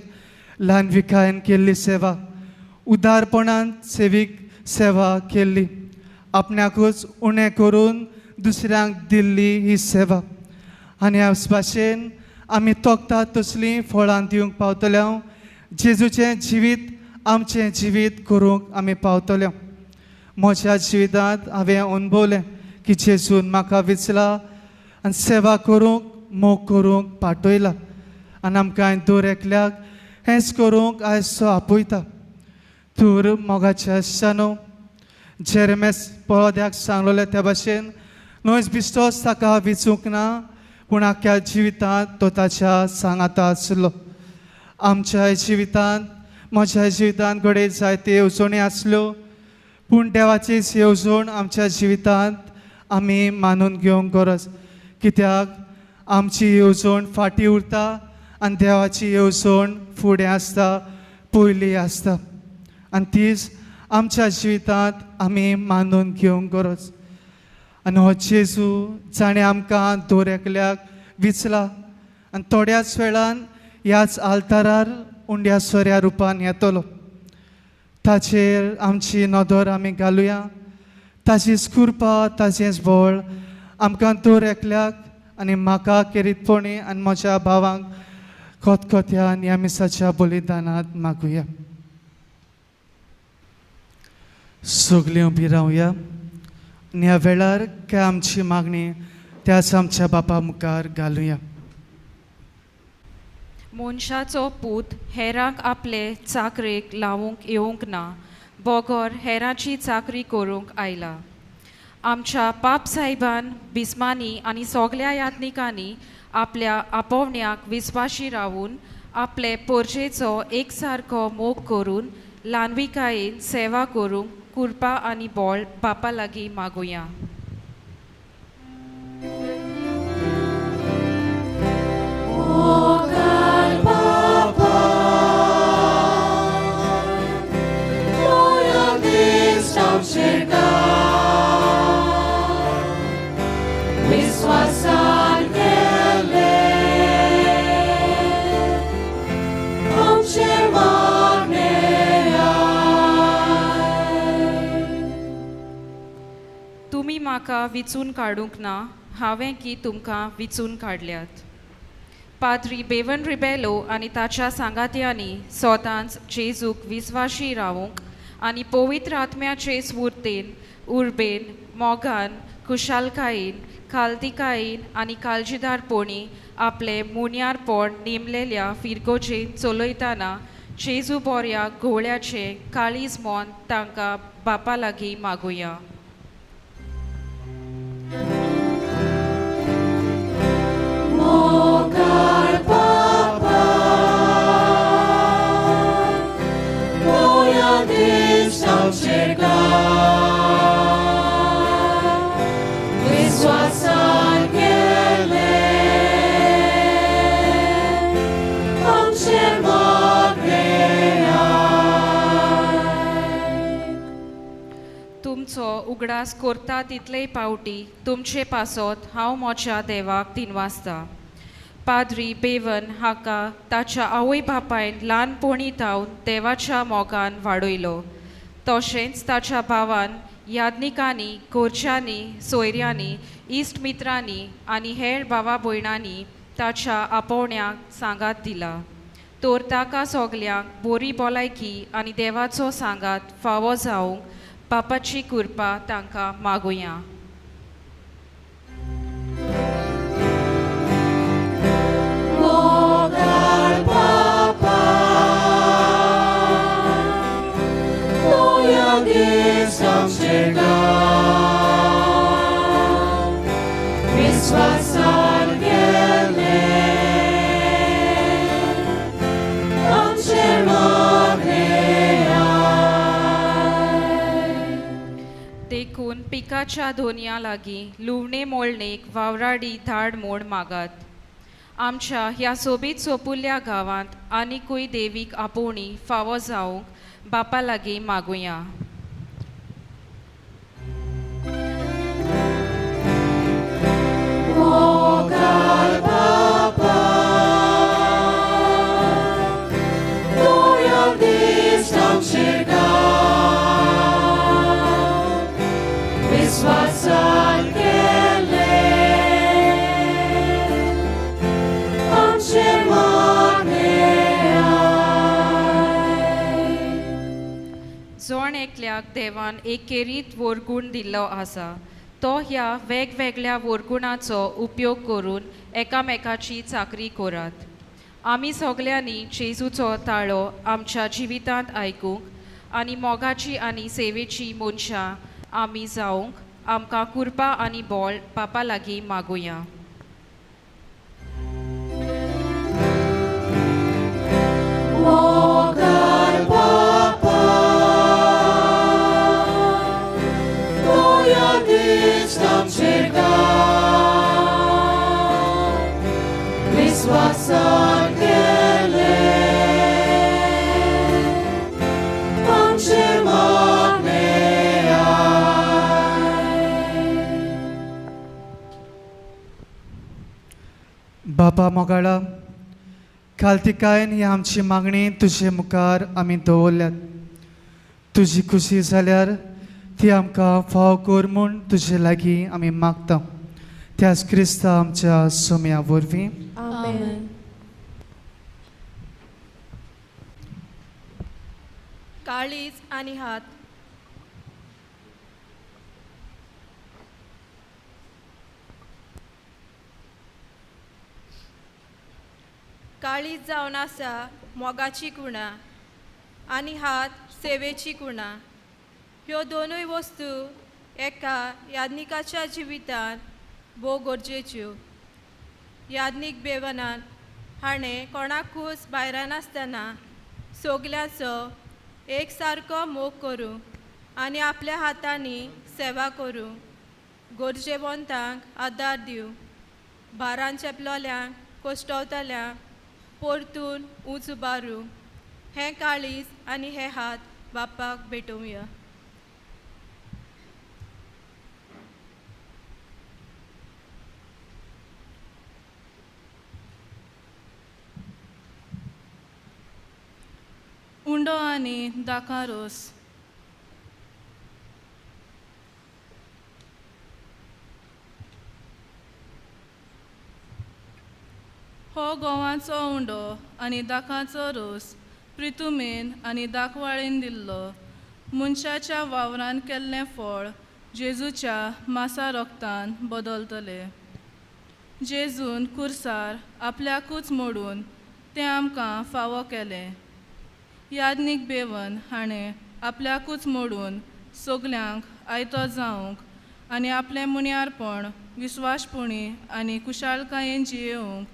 [SPEAKER 4] ल्हान विकायन केल्ली सेवा, उदारपणान सेवीक सेवा केल्ली, आपणाकूच उणें करून दुसऱ्यांक दिल्ली ही सेवा. आनी ह्या भाशेन आमी तोखतात तसलीं फळां दिवंक पावतले, जेजूचें जिवीत आमचें जिवीत करूंक आमी पावतले. म्हज्या जिवितांत हांवें अणभवलें की जेजून म्हाका विचला आनी सेवा करूंक, मोग करूंक पाठयला आनी आमकां दर एकल्याक हेंच करूंक आयज तो आपयता. तूर मोगाच्या आशानो जेरेमेस पळोद्याक सांगलेलें त्या भाशेन न्हयच बिश्टोच ताका विचूंक ना पूण आख्ख्या जिवितांत तो ताच्या सांगाता आसलो. आमच्या जिवितांत म्हज्या जिवितांत घडये जायते येवजणी आसल्यो पूण देवाचीच येवजण आमच्या जिवितांत आमी मानून घेवंक गरज, कित्याक आमची येवजण फाटीं उरता आनी देवाची येवजण फुडें आसता, पयली आसता आनी तीच आमच्या जिवितांत आमी मानून घेवंक गरज. आनी हो जेजू जाणें आमकां दर एकल्याक विचला आनी थोड्याच वेळान ह्याच आल्तारार उंड्या सोऱ्या रुपान येतलो, ताचेर आमची नदर आमी घालुया. ताचीच कृपा ताचेंच बळ आमकां दर एकल्याक आनी म्हाका खेरीतपणी आनी म्हज्या भावांक खतखत्यान ह्या मिसाच्या बलिदानांत मागुया. सगळीं उबी रावया आनी ह्या वेळार काय आमची मागणी त्याच आमच्या बापा मुखार घालुया.
[SPEAKER 11] मनशाचो पूत हेरांक आपले चाकरेक लावूंक येवंक ना, बगर हेरांची चाकरी करूंक आयला. आमच्या पाप साहेबान बिस्मानी आनी सगल्या यात्निकांनी आपल्या आपोवण्याक विस्वाशी रावून आपले पोरजेचो एकसारको मोग करून ल्हानविकायेन सेवा करूंक कृपा आनी बळ बापा लागीं मागुया.
[SPEAKER 5] विश्वासान केले आमचे मागणे
[SPEAKER 11] तुमी म्हाका विचून काडूंक ना, हांवें की तुमकां विचून काडल्यात. पाद्री बेवन रिबेलो आनी ताच्या सांगात्यांनी सदांच जेजूक विस्वाशी रावूंक आनी पवित्र आत्म्याचे स्फूर्तेन उर्बेन मोगान खुशालकायेन खालतिकायेन आनी काळजीदारपणी आपले मुन्यारपण नेमलेल्या फिरगोजेन चलयतना जेजू बोऱ्या घोवळ्याचें काळीज मन तांकां बापा लागीं मागुया.
[SPEAKER 5] मोगाळ बापा नव्या दीस आमचेर घाल, विश्वासान केले आमचे मागणे आयक.
[SPEAKER 11] तुमचो उगडास करता तितले पावटी तुमचे पासत हांव म्हज्या देवाक दिनवासता. पाद्री बेवन हाका ताच्या आवय बापायन ल्हानपणी थावन देवाच्या मोगान वाडयलो, तशेंच ताच्या भावान याज्ञिकांनी घरच्यांनी सोयऱ्यांनी इश्ट मित्रांनी आनी हेर भावा भयणांनी ताच्या आपोवण्याक सांगात दिला. तर ताका सगल्यांक बरी भलायकी आनी देवाचो सांगात फावो जावंक बापाची कृपा तांकां मागुया.
[SPEAKER 5] मोगाळ बापा नव्या दीस आमचेर घाल, विश्वासान केले आमचे मागणे आयक.
[SPEAKER 11] देखून पिकाच्या दोनया लागीं लुवणे मोळणेक वावराडी धाड म्हूण मागात. आमच्या ह्या सोबीत सोपुल्ल्या गांवांत आनिकूय देवीक आपोवणी फावो जावंक बापा लागीं मागुया.
[SPEAKER 5] मोगाळ बापा नव्या दीस आमचेर घाल, विश्वासान केले आमचे मागणे आयक.
[SPEAKER 11] जण एकल्याक देवान एकेरीत वरगूण दिल्लो आसा, तो ह्या वेगवेगळ्या वरगुणाचो उपयोग करून एकामेकाची चाकरी करात. आमी सगल्यांनी जेजूचो ताळो आमच्या जिवितांत आयकूंक आनी मोगाची आनी सेवेची मनशां आमी जावंक आमकां कृपा आनी बोळ बापा लागीं मागुया.
[SPEAKER 5] मोगाळ बापा, तुया दीस आमचेर घाल, विस्वासान केलें आमचें मागणें आयक.
[SPEAKER 4] बापा मोगाळा, खालतिकायेन ही आमची मागणी तुजे मुखार आमी दवरल्यात. तुजी खुशी जाल्यार ती आमकां फाव कर म्हूण तुजे लागीं आमी मागता. त्याच क्रिस्ता आमच्या सोम्या वरवीं.
[SPEAKER 12] आमेन.
[SPEAKER 6] काळीज आनी हात. काळीज जावन आसा मोगाची कुणा आनी हात सेवेची कुणा. ह्यो दोनूय वस्तू एका याज्ञिकाच्या जिवितांत भोव गरजेच्यो. याज्ञीक बेवनान हाणें कोणाकूच भायरानासतना सगल्यांचो एक सारको मोग करूं आनी आपल्या हातांनी सेवा करूं, गरजेवंतांक आदार दिवं, भारान चेपलोल्यांक कोश्टवतल्यांक परतून उंच उबारूं. हें काळीज आनी हे हात बापाक भेटोवया.
[SPEAKER 13] उंडो आनी दाका रोस. हो गोवाचो उंडो आनी दाकाचो रोस प्रितुमेन आनी दाखवाळेन दिल्लो मनशाच्या वावरान केल्लें फळ जेजूच्या मासा रोगतान बदलतले. जेजून कुर्सार आपल्याकूच मोडून तें आमकां फावो केलें. याज्ञीक बेवन हाणें आपल्याकूच मोडून सगल्यांक आयतो जावंक आनी आपलें मुन्यारपण विस्वासपणी आनी कुशालकायेन जियेवंक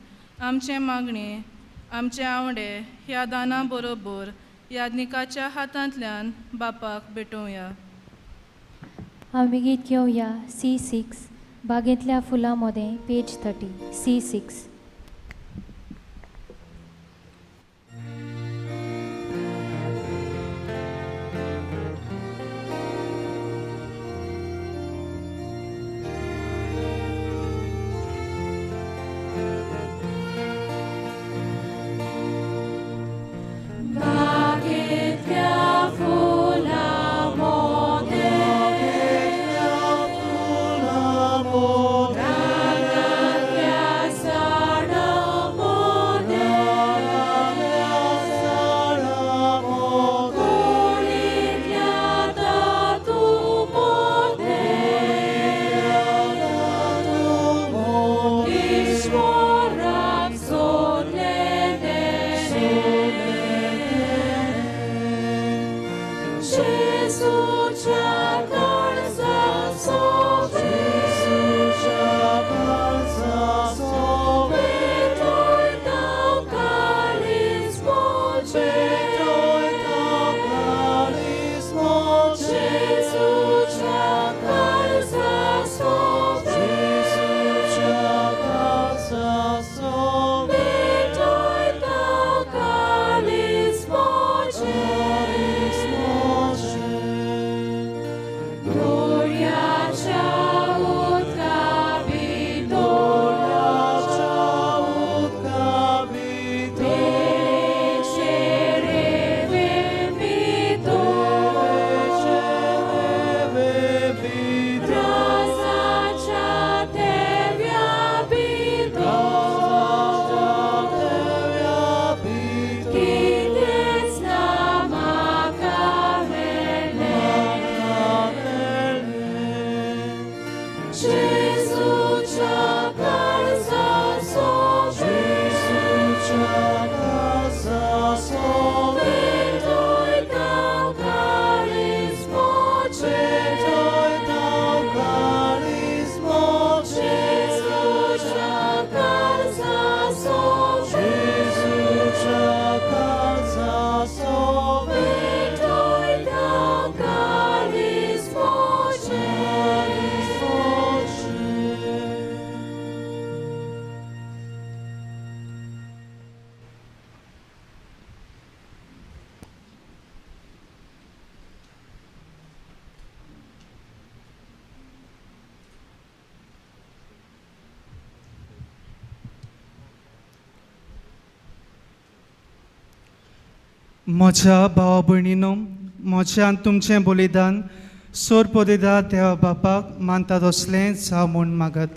[SPEAKER 13] आमचें मागणें आमचे आवडे ह्या दाना बरोबर याज्ञिकाच्या हातांतल्यान बापाक भेटोवया.
[SPEAKER 9] आमी गीत घेवया C6 बागेंतल्या फुलां मोदें, पेज 30 C6.
[SPEAKER 5] बागेंतल्या फुलां मोदें, रानांतल्या
[SPEAKER 4] म्हज्या भावा भयणीनो, म्हजें आनी तुमचें बलिदान सोरपोदेदा देवा बापाक मानता तसलें जावं म्हूण मागत.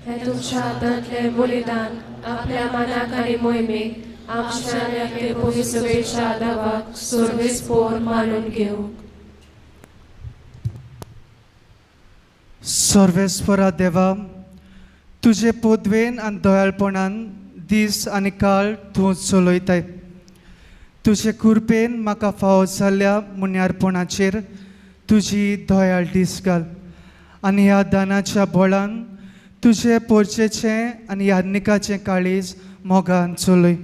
[SPEAKER 12] हें तुमच्या हातांतलें बलिदान आपल्या मनाक आनी मोहिमेक आमच्या आनी आपले पवित्र सभेच्या देवाक सर्वेस पोर मानून घेवंक.
[SPEAKER 4] सर्वेस्परा देवा, तुजे पदवेन आनी दयाळपणान दीस आनी काळ तूं चलयताय. तुजे कृपेन म्हाका फावो जाल्ल्या मुन्यारपणाचेर तुजी दयाळ दीस घाल आनी ह्या दानाच्या बळान तुजे पोरचेचें आनी याज्ञिकाचें काळीज मोगान चलय.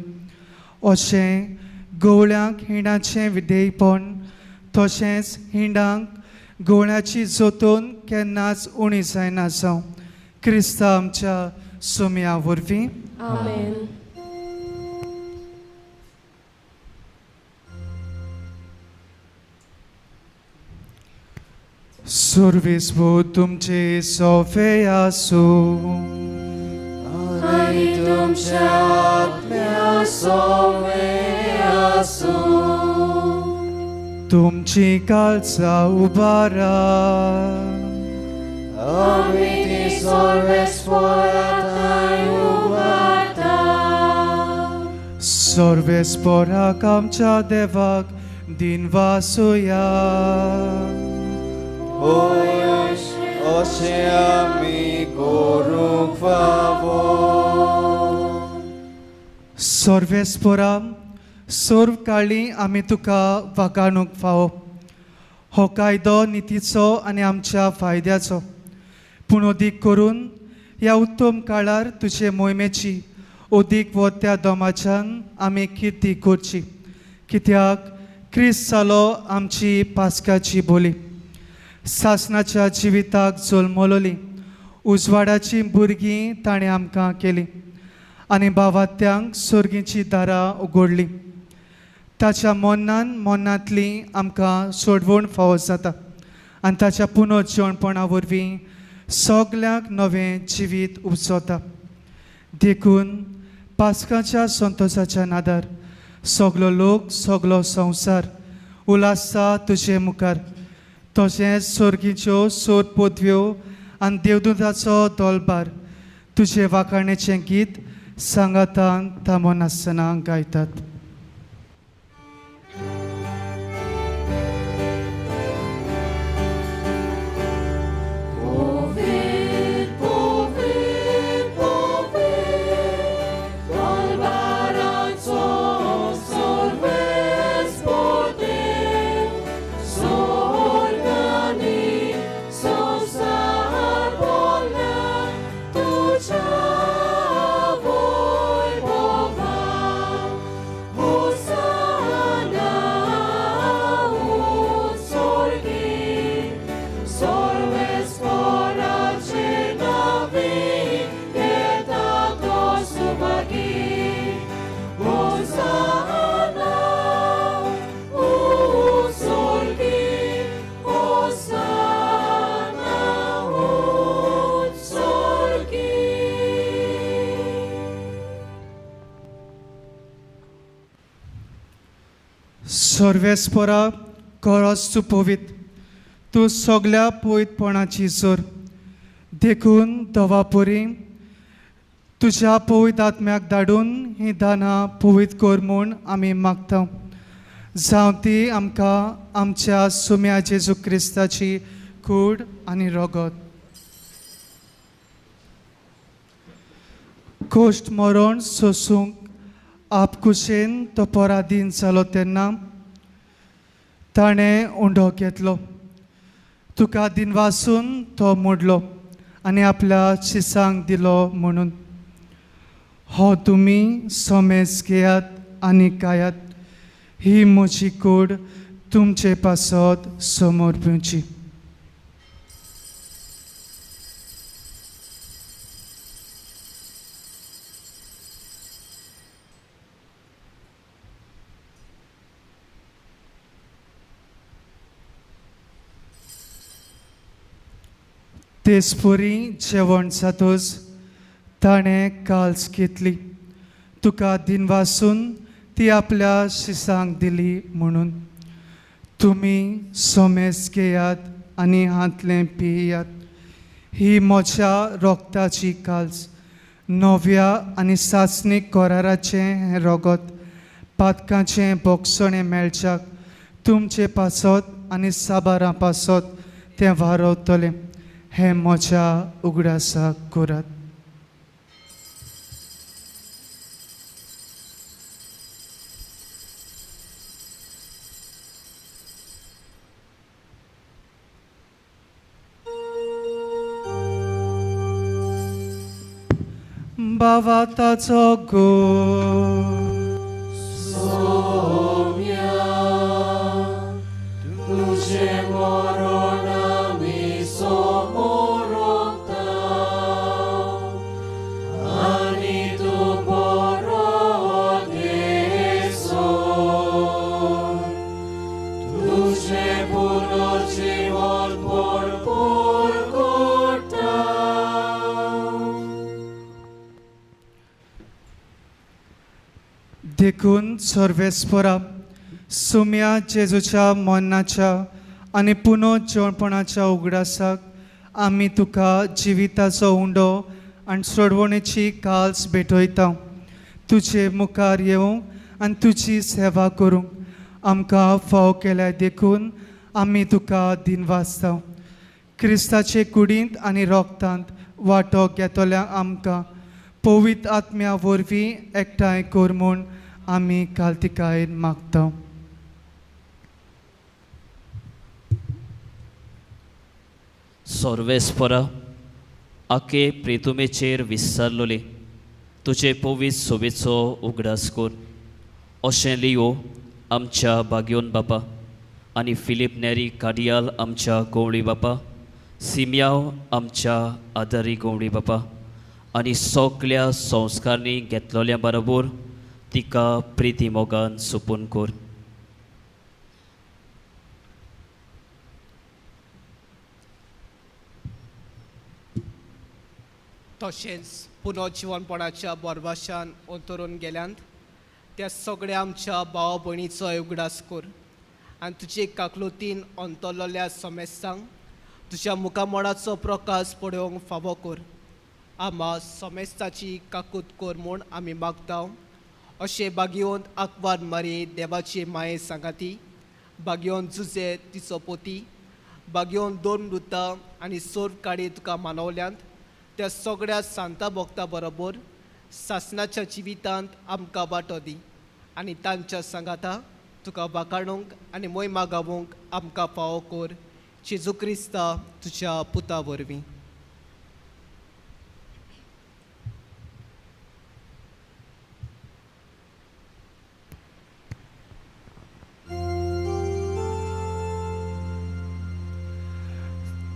[SPEAKER 4] अशें गवळ्यांक हिंडाचें विधेयपण तशेंच हिंडांक गवळ्याची जतून केन्नाच उणी जायना जावं. क्रिस्ता आमच्या सोम्या वरवीं.
[SPEAKER 12] आमेन.
[SPEAKER 4] सर्वेस्पर तुमचे सोफे आसूं.
[SPEAKER 7] आनी तुमच्या आत्म्या सोवे आसूं.
[SPEAKER 4] तुमची काळजा उबारा.
[SPEAKER 7] आमी ती सर्वेस्परा थंय उबारता.
[SPEAKER 4] सर्वेस्पराक आमच्या देवाक दिनवासुया.
[SPEAKER 7] होय अशें आमी करूंक फावो.
[SPEAKER 4] सर्वेस्परा, सर्व काळी आमी तुका वागाणूंक फावो. हो कायदो नितीचो आनी आमच्या फायद्याचो, पूण अदीक करून ह्या उत्तम काळार तुजे मोहिमेची अदीक वत्या दमाच्यान आमी किर्ती करची, कित्याक क्रिस्त जालो आमची पास्काची बोली. सासनाच्या जिविताक जल्मलोली उजवाडाची भुरगीं ताणें आमकां केली आनी भावात्यांक सर्गीची दारां उगडलीं. ताच्या मनान मनांतली आमकां सोडवण फावो जाता आनी ताच्या पुनर्जिवणपणा वरवीं सगल्यांक नवें जिवीत उपजता. देखून पास्काच्या संतोशाच्या नादार सगलो लोक सगलो संवसार उल्हासता तुजे मुखार. तशेंच सर्गीच्यो सोर पदव्यो आनी देवदूताचो दोलबार तुजे वाखाणेचें गीत सांगातान थांबनासतना गायतात. सर्वेस्परा, खरोच तूं पवित्र, तूं सगल्या पवित्रपणाची जोर. देखून दवापुरी तुज्या पवित्र आत्म्याक धाडून हीं दानां पवित्र कर म्हूण आमी मागता. जावं ती आमकां आमच्या सुम्या जेजू क्रिस्ताची कूड आनी रगत. कोश्ट मरण सोसूंक आपकुशेन तो पराधीन जालो तेन्ना ताणें उंडो घेतलो, तुका दिनवासून तो मोडलो आनी आपल्या शिसांक दिलो म्हणून, हो तुमी समेज घेयात आनी खायात, ही म्हजी कूड तुमचे पासत समोर पिवची. तेजपुरी जेवण जातूच ताणें काल्स घेतली, तुका दिनवासून ती आपल्या शिसांक दिली म्हणून तुमी सोमेस घेयात आनी हांतलें पियात. ही म्हज्या रोगताची काल्स, नव्या आनी सासणीक कराराचें हें रोगत पातकांचें बोगसणें मेळच्याक तुमचे पासत आनी साबारां पासत तें वारवतलें. हें म्हज्या उगडासाक करात. बाबा ताचो गो
[SPEAKER 7] सोम्या तुजें मरण आमी सोमोरता आनी तूं बरो देसो तुजें पुनर्जीवन भरपूर करता.
[SPEAKER 4] देखून सर्वेस्परा सुम्या जेजूच्या मरणाच्या आनी पुनो जेवणपणाच्या उगडासाक आमी तुका जिविताचो उंडो आनी सोडवणेची काल्स भेटयता. तुजे मुखार येवंक आनी तुजी सेवा करूंक आमकां फाव केल्या देखून आमी तुका दिनवासता. क्रिस्ताचे कुडींत आनी रोगतांत वांटो घेतल्या आमकां पवित्र आत्म्या वरवीं एकठांय कर म्हूण आमी कालतिकायेन मागता.
[SPEAKER 14] सर्वेस्परा आके प्रितुमेचेर विसरलोले तुजे पवित्र सोबेचो उगडास कर. अशें लियो आमच्या बाग्योन बापा आनी फिलीप नेरी काडियाल आमच्या गवळी बापा, सिमयाव आमच्या आदारी गवळी बापा आनी सगल्या संस्कारांनी घेतलोल्या बरोबर तिका प्रिती मोगान सोपून कर.
[SPEAKER 15] तशेंच पुनर्जिवनपणाच्या बोरवाशान अंतरून गेल्यांत त्या सगळ्या आमच्या भाव भयणीचो उगडास कर आनी तुजे काकलुतीन अंतरलेल्या समेस्तांक तुज्या मुखामळाचो प्रकाश पळोवंक फावो कर. आमा समेस्ताची काकूत कर म्हूण आमी मागता. अशें बागियोन आकवार मारी देवाची माये सांगाती, बागियोन जुजे तिचो पोती, बागियोन दोन वृत्ता आनी सोर काडी तुका मानवल्यांत त्या सगळ्या सांता भोगता बरोबर सासणाच्या जिवितांत आमकां वांटो दी आनी तांच्या सांगाता तुका वाखाणूंक आनी मोहिमा गावूंक आमकां फावो कर. जेजू क्रिस्ता तुज्या पुता वरवीं.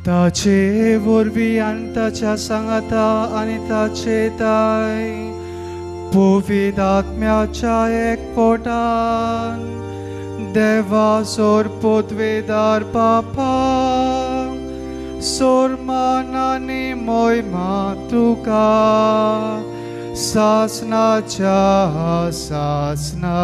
[SPEAKER 4] ताचे वरवीं आनी ताच्या सांगाता आनी ताचे ताय पवित्र आत्म्याच्या एकपोटान देवा सोर पदवेदार पापा सोरमान आनी मोहिमा तुका सासनाच्या सासना.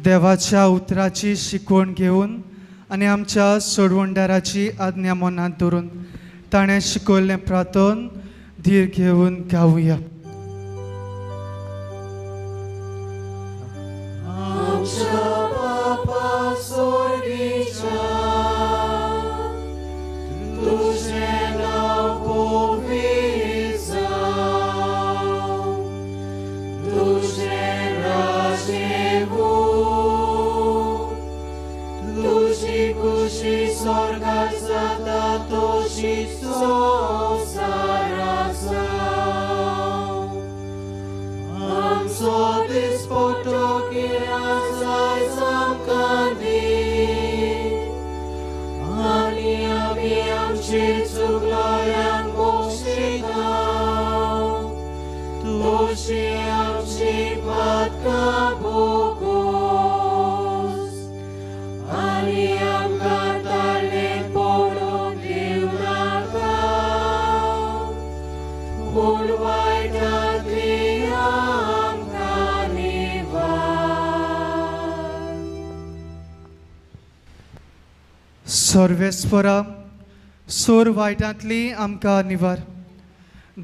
[SPEAKER 4] देवाच्या उतराची शिकवण घेवन आनी आमच्या सोडवणदाराची आज्ञा मनांत धरून ताणें शिकयल्लें प्रार्थन धीर घेवन गावया.
[SPEAKER 7] स्वर्गार जाता तशी संवसार आसा.
[SPEAKER 4] सर्वेस्परा, सोर वायटांतली आमकां निवार,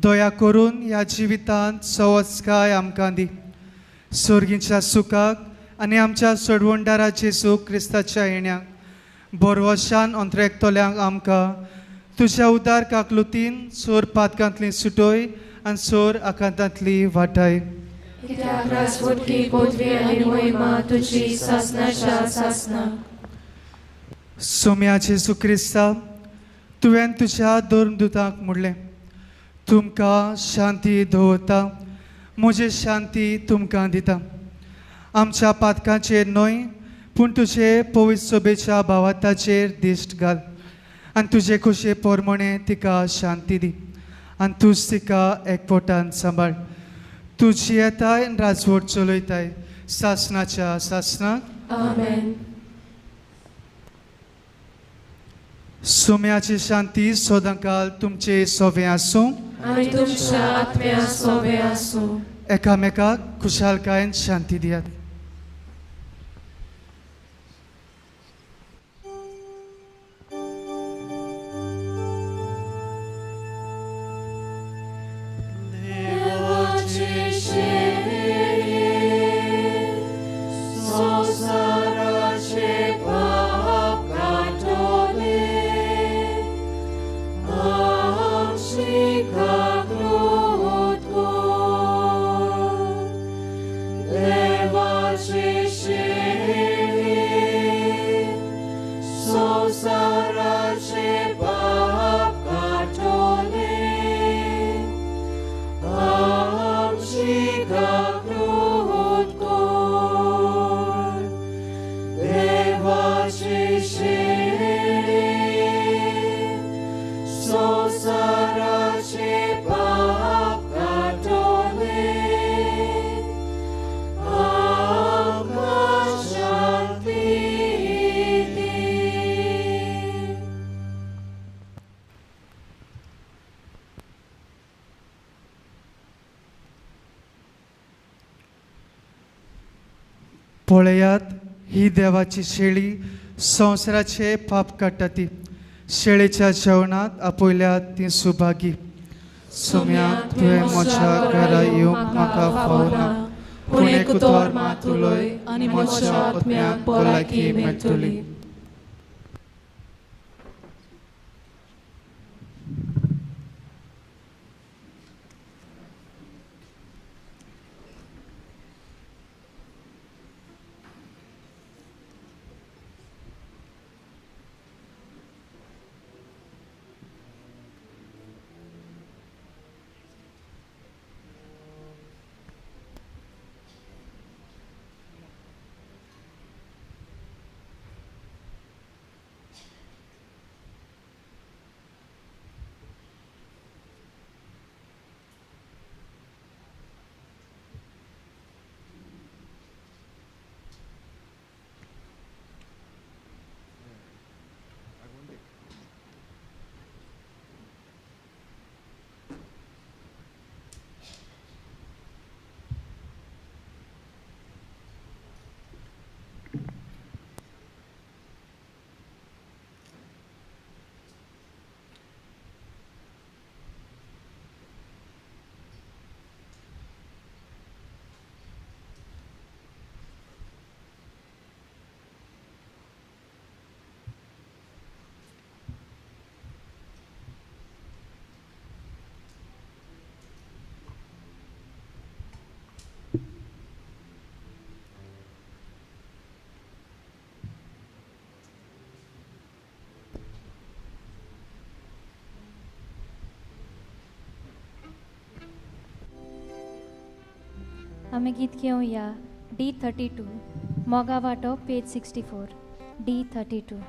[SPEAKER 4] दया करून ह्या जिवितांत सवस्काय आमकां दी. सोर्गीच्या सुखाक आनी आमच्या सोडवणदारा जेजू क्रिस्ताच्या येण्याक बोरवशान अंतरेकतल्यांक आमकां तुज्या उदार काकलुतीन सोर पातकांतली सुटोय आनी सोर आकांतांतली वाटाय.
[SPEAKER 12] कित्याक राजवटकी पदवी आनी मोहिमा तुजी सासनाच्या सासनाक.
[SPEAKER 4] सोम्या जेजू क्रिस्ता, तुवें तुज्या धर्मदुतांक म्हणलें, तुमकां शांती दवरता, म्हजी शांती तुमकां दिता. आमच्या पातकांचेर न्हय पूण तुजे पवित्र सभेच्या भावाताचेर दिश्ट घाल आनी तुजे खोशये प्रमाणे तिका शांती दी आनी तूंच तिका एकवटान सांबाळ. तूं जियेताय आनी राजवट चलयताय सासनाच्या सासनाक.
[SPEAKER 12] आमेन.
[SPEAKER 4] सोम्याची शांती सदांकाल तुमचे सोवे आसूं
[SPEAKER 12] आनी तुमच्या आत्म्या सोवे आसूं.
[SPEAKER 4] एकामेकाक खुशालकायेन शांती दियात.
[SPEAKER 7] देवाची शेळी संवसाराचे पाप काडटले, आमची काकूट कर. देवाची शेळी संवसाराचे पाप काडटले, आमची काकूट कर. देवाची शेळी संवसाराचे पाप काडटले, आमकां शांती दी.
[SPEAKER 4] पळयात, ही देवाची शेळी संवसाराचे पाप काडटा ती. शेळेच्या जेवणांत आपयल्यात ती सुभागी. सोम्या, तुवें म्हज्या घरा येवंक म्हाका फावना, पूण एक उतर मात उलय आनी म्हज्या आत्म्याक भलायकी मेळटली.
[SPEAKER 9] आमी गीत घेवया D32 मोगा वांटो पेज 64 D32.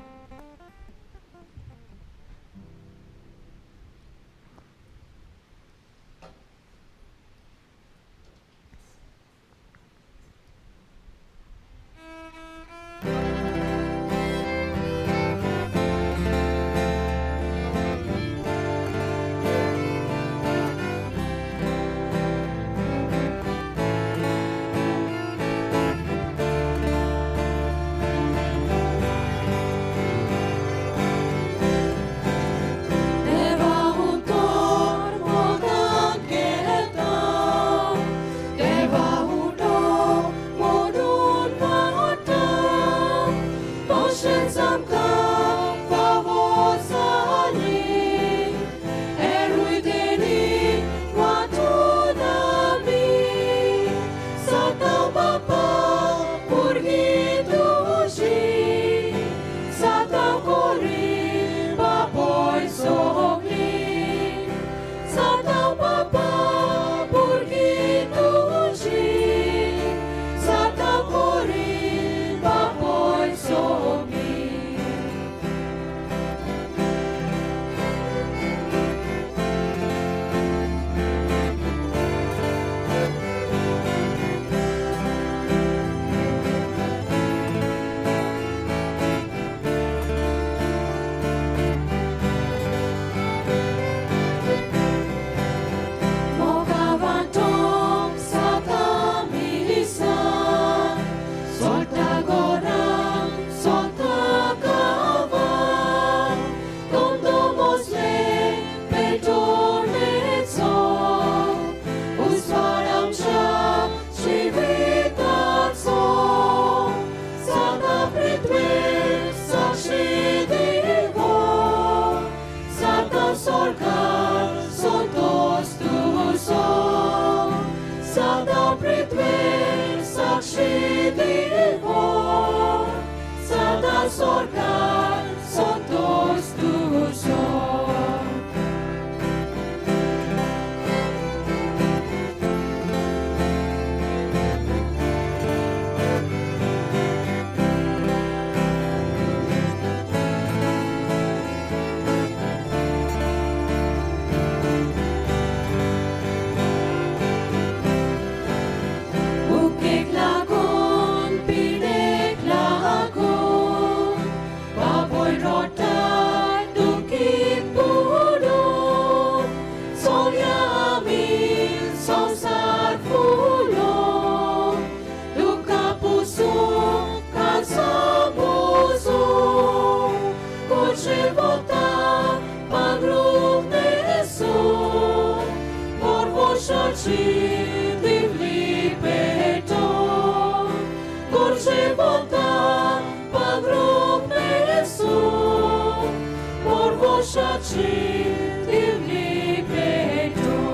[SPEAKER 12] दिवली पेटोवंक.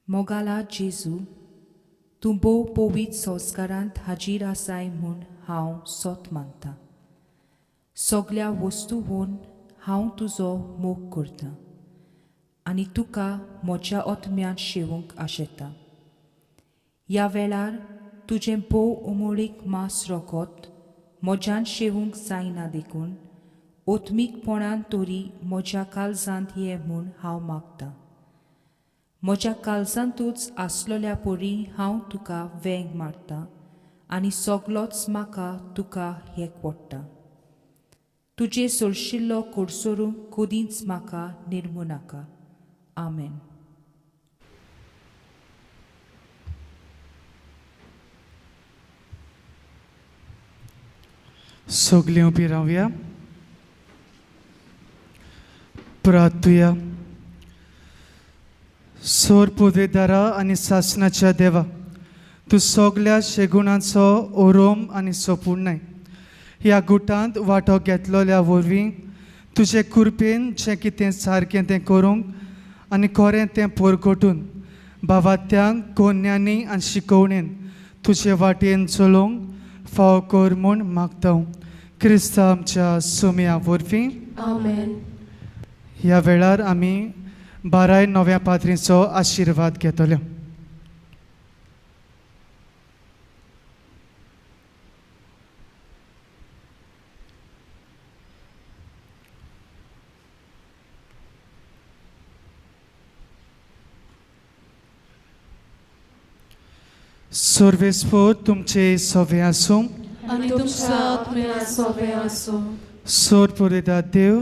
[SPEAKER 16] मोगाला जेजू, तूं भोव पवित्र संस्कारांत हाजीर आसाय म्हूण हांव सोत मानतां. सगल्या वस्तूहून हांव तुजो मोग करतां आनी तुका म्हज्या आत्म्यांत शेवूंक आशेतां. ह्या वेळार तुजें भोव उमळीक मांस रोखत म्हज्यान शेवूंक जायना देखून ओत्मीकपणान तरी म्हज्या काळजांत ये म्हूण हांव मागतां. म्हज्या काळजांतूच आसलोल्या परी हांव तुका वेंग मारतां आनी सगलोच म्हाका तुका हेक वडटा. तुजे सोरशिल्लो कोडसोरूंक कदींच म्हाका निर्मू नाका. आमेन.
[SPEAKER 4] सगलीं उबी रावया. प्रार्थुया. सोर पुदवेदारा आनी सासणाच्या देवा, तूं सगल्या शेगुणाचो ओरोम आनी सोपूर्णाय. ह्या गुटांत वांटो घेतलोल्या वरवीं तुजे कृपेन जें कितें सारकें तें करूंक आनी खरें तें पोरगटून बाबात्यांक कोन्यांनी आनी शिकोवणेन तुजे वाटेन चलोवंक फाव कर म्हूण मागता. क्रिस्ता आमच्या सुमया वरवीं.
[SPEAKER 12] आमेन.
[SPEAKER 4] ह्या वेळार आमी बाराय नव्या पाद्रींचो आशिर्वाद घेतले. सर्वेस्पोर तुमचे सवे आसूं
[SPEAKER 12] आनी तुमच्या आत्म्या सोबे आसूं.
[SPEAKER 4] सोर पुरेदा देव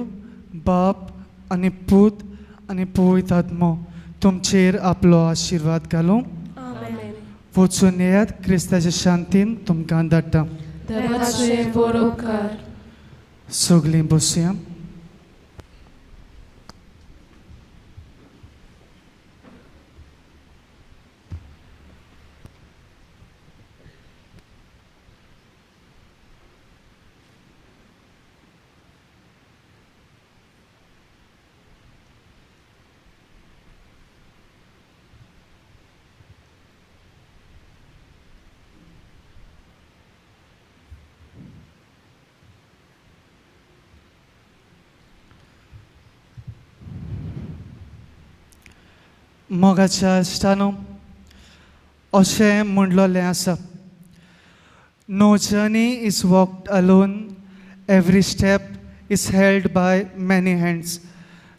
[SPEAKER 4] बाप आनी पूत आनी पवित्र आत्मो तुमचेर आपलो आशिर्वाद घालूं.
[SPEAKER 12] आमेन.
[SPEAKER 4] वचून येयात क्रिस्ताच्या शांतीन तुमकां धाडटा.
[SPEAKER 12] देवाचे बरोबकार.
[SPEAKER 4] सगळीं बसया. मोगाच्या इश्टानो, अशें म्हणलोलें आसा, no journey is walked alone, every step is held by many hands.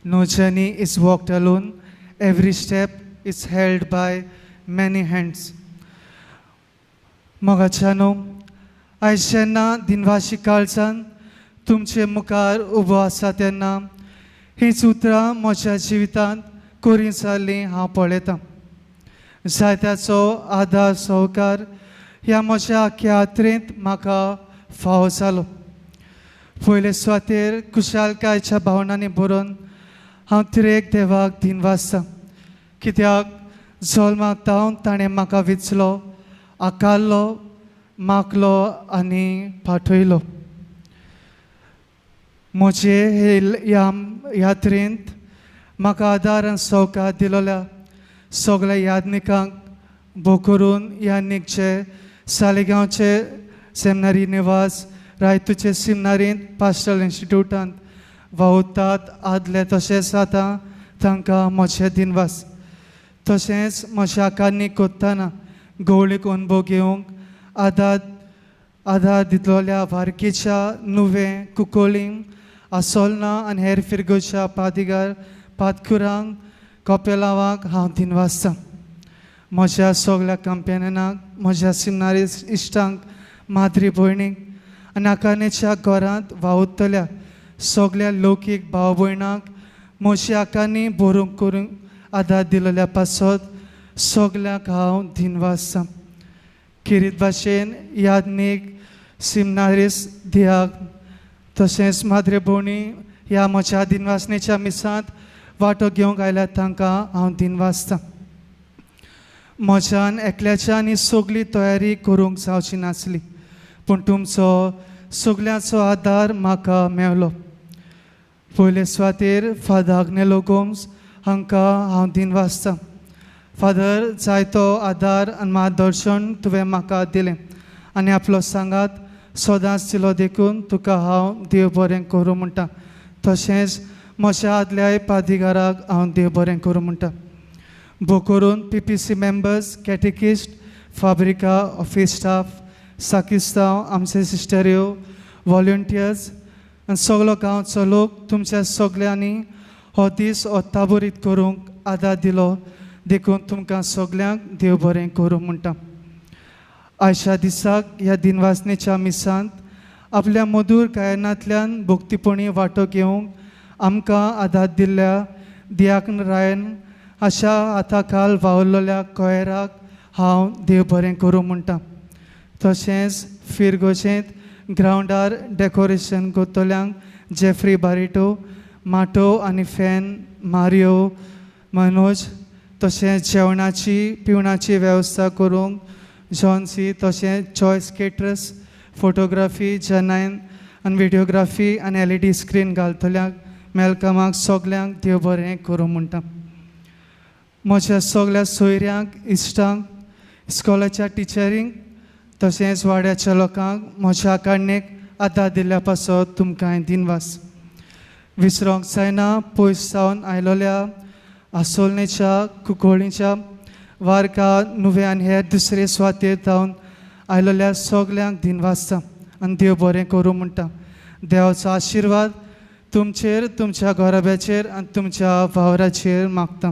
[SPEAKER 4] No journey is walked alone, every step is held by many hands. मोगाच्यानो, आयज जेन्ना दिनवाशी काळजान तुमचे मुखार उबो आसा तेन्ना हींच उतरां म्हज्या जिवितांत कोरी जाल्लीं हांव पळयतां. जायत्याचो आदार सहकार ह्या म्हज्या आख्या यात्रेंत म्हाका फावो जालो. पयले सुवातेर खुशालकायच्या भावनांनी बरोवन हांव तिरेक देवाक दिनवासतां, कित्याक जल्माक तावन ताणें म्हाका विचलो, आकारलो, मागलो आनी पाठयलो. म्हजे हे ह्या यात्रेंत म्हाका आदार आनी सहकार दिलोल्या सगळ्या याज्ञिकांक भोव करून याज्ञिकचे सालिगांवचे सेमिनारी निवास, रायतूचे सिमनारींत पास्टल इन्स्टिट्यूटांत वावुरतात आदले तशेंच आतां तांकां म्हजें दिनवास. तशेंच म्हज्या आकारणी कोत्ताना गवळीक अणभव घेवंक आदार आदार दितलोल्या वारकेच्या नुवें कुकोळीम आसोलना आनी हेर फिरगोच्या पादिगार पातकुरांक कपेलावाक हांव दिनवासतां. म्हज्या सगल्या कंपेननाक, म्हज्या सिमनारी इश्टांक, माद्री भयणीक आनी आकानेच्या घरांत वावुरतल्या सगल्या लौकीक भाव भयणांक म्हजी आकानी बरोवंक करूंक आदार दिलेल्या पासत सगल्यांक हांव दिनवासतां. खेरीत भाशेन याज्ञीक सिमनारीस दियाक तशेंच माद्रे भोवणी ह्या म्हज्या दिनवासनेच्या मिसांत वांटो घेवंक आयल्यात तांकां हांव दिनवासतां. म्हज्यान एकल्याच्यान ही सगळी तयारी करूंक जावची नासली, पूण तुमचो सगल्यांचो आदार म्हाका मेवलो. पयले सुवातेर फादर आग्नेलो गोम्स हांकां हांव दिनवासतां. फादर, जायतो आदार आनी मार्गदर्शन तुवें म्हाका दिलें आनी आपलो सांगात सदांच दिलो देखून तुका हांव देव बरें करूं म्हणटा. तशेंच म्हज्या आदल्याय पादिगाराक हांव देव बरें करूं म्हणटा. भो करून PPC members, catechist, Fabrica, office staff, साकिस्तांव, आमचे सिस्टऱ्यो, वॉलंटियर्स आनी सगलो गांवचो लोक तुमच्या सगल्यांनी हो दीस ओत्ताबरीत करूंक आदार दिलो देखून तुमकां सगल्यांक देव बरें करूं म्हणटा. आयच्या दिसाक ह्या दिनवासनेच्या मिसांत आपल्या मधूर गायनांतल्यान भक्तीपणी वांटो घेवंक आमकां आदार दिल्ल्या दियाकन रायन अशा हाताखाल वावुरलेल्या कोयराक हांव देव बरें करूं म्हणटा. तशेंच फिरगोशेंत ग्रावंडार डेकोरेशन करतल्यांक जेफ्री बारिटो, माटो आनी फॅन मारियो मनोज, तशेंच जेवणाची पिवणाची वेवस्था करूंक जॉन्सी, तशेंच चॉयस केटरस, फोटोग्राफी जनायन आनी विडियोग्राफी आनी LED screen घालतल्यांक मेलकमाक सगल्यांक देव बरें करूं म्हणटा. म्हज्या सगल्या सोयऱ्यांक, इश्टांक, इस्कॉलाच्या टिचरींक तशेंच वाड्याच्या लोकांक म्हज्या काडणेक आदार दिल्ल्या पासत तुमकां दिनवास. विसरोंक जायना पयस सावन आयलोल्या आसोलनेच्या, कुकोळीच्या, वारका, नुवें आनी हेर दुसरे सुवातेर जावन आयलोल्या सगल्यांक दिनवासता आनी देव बरें करूं म्हणटा. देवाचो आशिर्वाद तुमचेर, तुमच्या घराब्याचेर आनी तुमच्या वावराचेर मागता.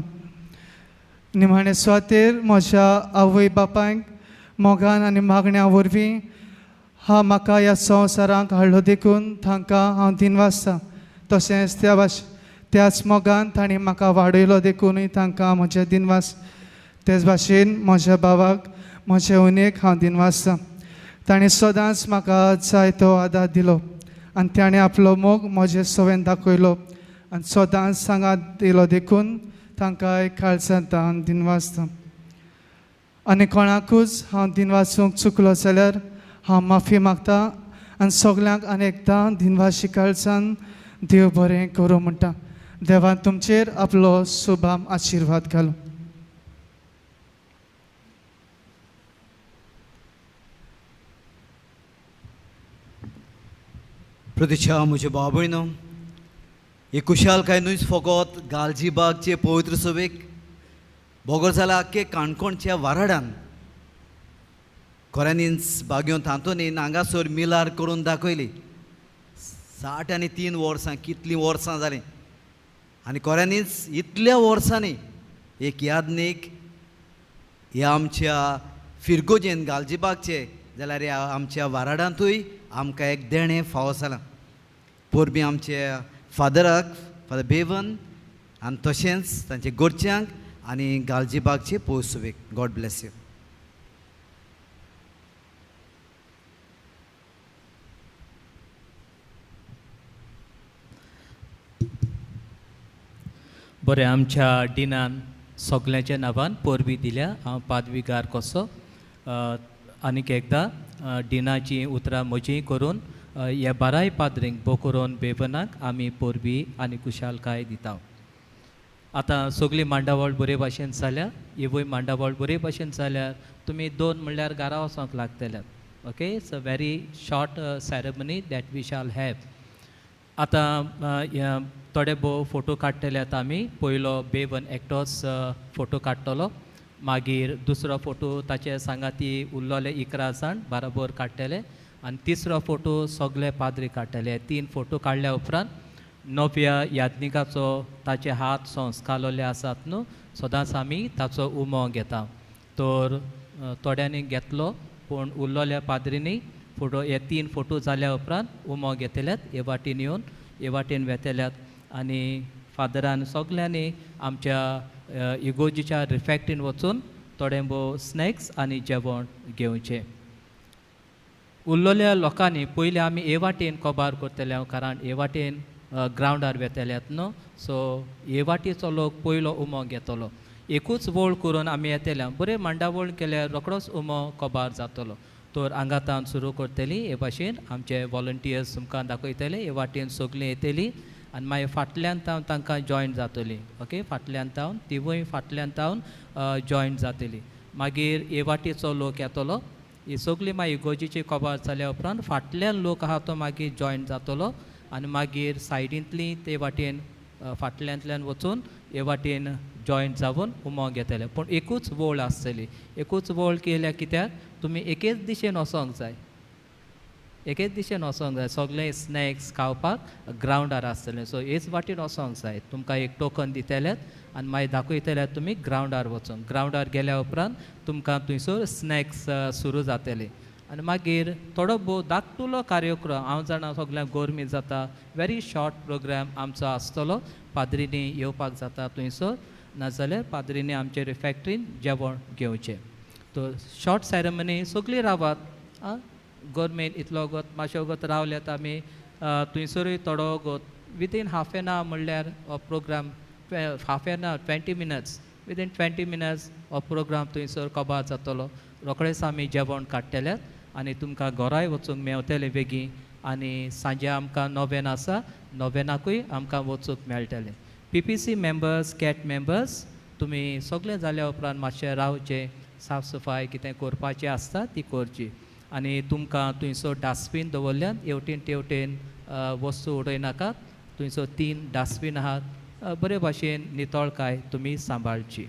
[SPEAKER 4] निमाणे सुवातेर म्हज्या आवय बापायक मोगान आनी मागण्या वरवीं हा म्हाका ह्या संवसारांक हाडलो देखून तांकां हांव दिनवासता. तशेंच त्याच मोगान तांणी म्हाका वाडयलो देखूनय तांकां म्हजें दिनवास. तेच भाशेन म्हज्या भावाक, म्हजे उनेक हांव दिनवासता. ताणें सदांच म्हाका जायतो आदार दिलो आनी ताणें आपलो मोग म्हजे सवेन दाखयलो आनी सदांच सांगात दिलो देखून तांकां काळजांत हांव दिनवासता. आनी कोणाकूच हांव दिनवासूंक चुकलो जाल्यार हांव माफी मागता आनी सगल्यांक आनी एकदां दिनवाशी काळजान देव बरें करूं म्हणटा. देवान तुमचेर आपलो सुभाम आशिर्वाद घालूं.
[SPEAKER 17] प्रतिशा म्हजे भाव भयणो, ही खुशालकाय न्हूच फकत गालजीबागचे पवित्र सभेक बोगर जाला आख्खे काणकोणच्या वाराडान खऱ्यांनीच बागयोन तांतोनीन हांगासर मिलार करून दाखयली. 63 वर्सां, कितलीं वर्सां जालीं आनी खऱ्यांनीच इतल्या वर्सांनी एक याज्ञीक ह्या आमच्या फिरगोजेन गालजीबागचे जाल्यार ह्या आमच्या वाराडांतूय आमकां एक देणें फावो जालां. परबीं आमच्या फादराक, फादर बेवन आनी तशेंच तांचे घरच्यांक आनी गालजीबागचे पोसवेक. God bless you.
[SPEAKER 3] बरें, आमच्या डिनान सगल्यांच्या नांवान परबी दिल्या. हांव पादवीगार कसो आनीक एकदां डिनाचीं उतरां म्हजीं करून ह्या बाराय पाद्रींक बोकरोन बेबनाक आमी परबी आनी खुशालकाय दिता. आतां सगळी मांडावळ बरे भाशेन जाल्या, इवूय मांडावळ बरे भाशेन जाल्यार तुमी 2 म्हणल्यार घरा वचोंक लागतल्यात. Okay, it's a very short ceremony that we shall have. आतां थोडे भोव फोटो काडटले आतां आमी. पयलो बेवन एकटोच फोटो काडटलो, मागीर दुसरो फोटो ताचे सांगाती उरलोले 11 जाण बराबर काडटले आनी तिसरो फोटो सगळे पाद्री काडटले. 3 फोटो काडल्या उपरांत नव्या याज्ञिकाचो ताचे हात संस्कारलेले आसात न्हू, सदांच आमी ताचो उमो घेता. तर थोड्यांनी घेतलो पूण उरलेल्या पाद्रींनी फोटो हे 3 फोटो जाल्या उपरांत उमो घेतल्यात, हे वाटेन येवन हे वाटेन वेतल्यात आनी फादरान सगल्यांनी आमच्या इगोर्जीच्या रिफॅक्टीन वचून थोडे भोव स्नॅक्स आनी जेवण घेवचें. उरलेल्या लोकांनी पयलीं आमी हे वाटेन कबार करतले कारण हे वाटेन ग्रावंडार वेतल्यात न्हू, सो हे वाटेचो लोक पयलो उमो घेतलो. एकूच वळ करून आमी येतले, बरें मांडावळ केल्यार रोकडोच उमो कबार जातलो. तर आंगातान सुरू करतली हे भाशेन आमचे वॉलंटियर्स तुमकां दाखयतले, हे वाटेन सगळीं येतली आनी मागीर फाटल्यान तावन तांकां जॉयन जातली. ओके, फाटल्यान तावन तिवूय फाटल्यान तावन जॉयन जातली. मागीर हे वाटेचो लोक येतलो, ही सगळी मागीर इगोर्जीची कबार जाल्या उपरांत फाटल्यान लोक आहा तो मागीर जॉयन जातलो आनी मागीर सायडींतली ते वाटेन फाटल्यांतल्यान वचून हे वाटेन जॉयन जावन उमो घेतले. पूण एकूच वळ आसतली. एकूच वळ केल्या कित्याक तुमी एकेच दिशेन वचोंक जाय, एकेच दिशेन वचोंक जाय. सगळे स्नॅक्स खावपाक ग्रावंडार आसतले, सो हेच वाटेन वचोंक जाय. तुमकां एक टोकन दितलेत आनी मागीर दाखयतले तुमी ग्रावंडार वचोंक. ग्रावंडार गेल्या उपरांत तुमकां थंयसर स्नॅक्स सुरू जातले आनी मागीर थोडो भोव धाकटुलो कार्यक्रम. हांव जाणा सगळ्यांक गरमी जाता, व्हेरी शॉर्ट प्रोग्राम आमचो आसतलो. पाद्रींनी येवपाक जाता थंयसर, नाजाल्यार पाद्रींनी आमचे रिफॅक्ट्रीन जेवण घेवचें. तर शॉर्ट सेरेमनी सगळीं रावात. आं, गरमेन इतलो वगत मातशें वगत रावल्यात आमी थंयसरूय थोडो वगत विदीन हाफ एन our म्हणल्यार हो programme, half an hour 20 minutes, within 20 minutes हो प्रोग्राम थंयसर कबार जातलो. रोखडेच आमी जेवण काडटल्यात आनी तुमकां घराय वचूंक मेवतलें बेगीन. आनी सांजे आमकां नोवेन आसा, नोवेनाकूय आमकां वचूंक मेळटलें. PPC members, cat members तुमी सगळें जाल्या उपरांत मातशें रावचें, साफ सफाय कितें करपाचें आसता ती करची. आनी तुमकां थंयसर डस्टबीन दवरल्यात, हेवटेन तेवटेन वस्तू उडयनाकात. थंयसर 3 डस्टबीन आहात, बरे भाशेन नितळकाय तुमी सांबाळची.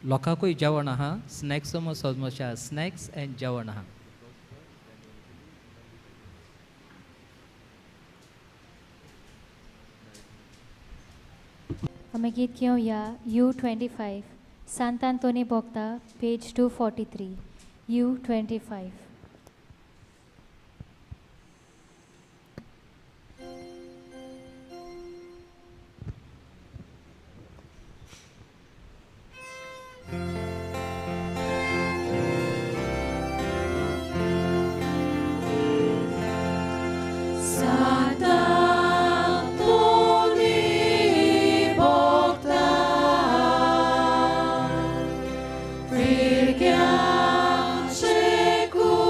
[SPEAKER 3] लोकांकूय जेवण आहा, स्नॅक्स समोसा, स्नॅक्स एन्ड जेवण आहा.
[SPEAKER 9] आमी गीत घेवया U25 Sant Antoni Bogta, page 243, U25.
[SPEAKER 5] Virgea ce cu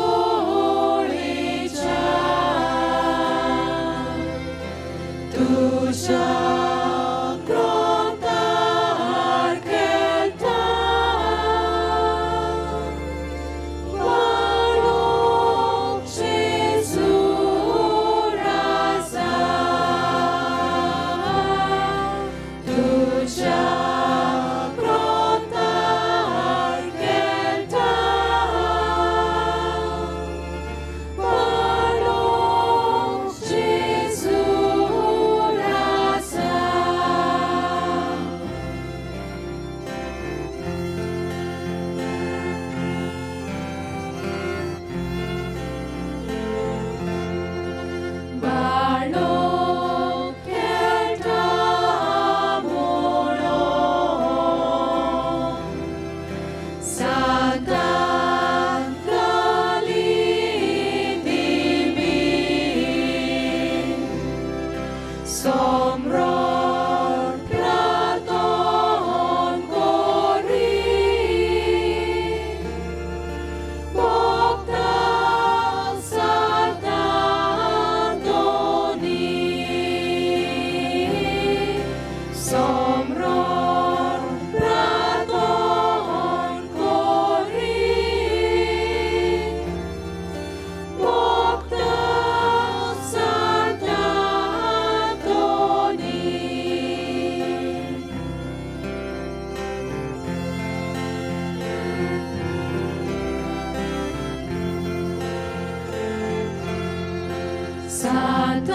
[SPEAKER 7] Antoni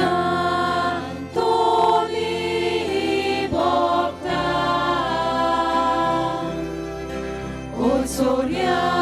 [SPEAKER 7] Bogdan. O Soria.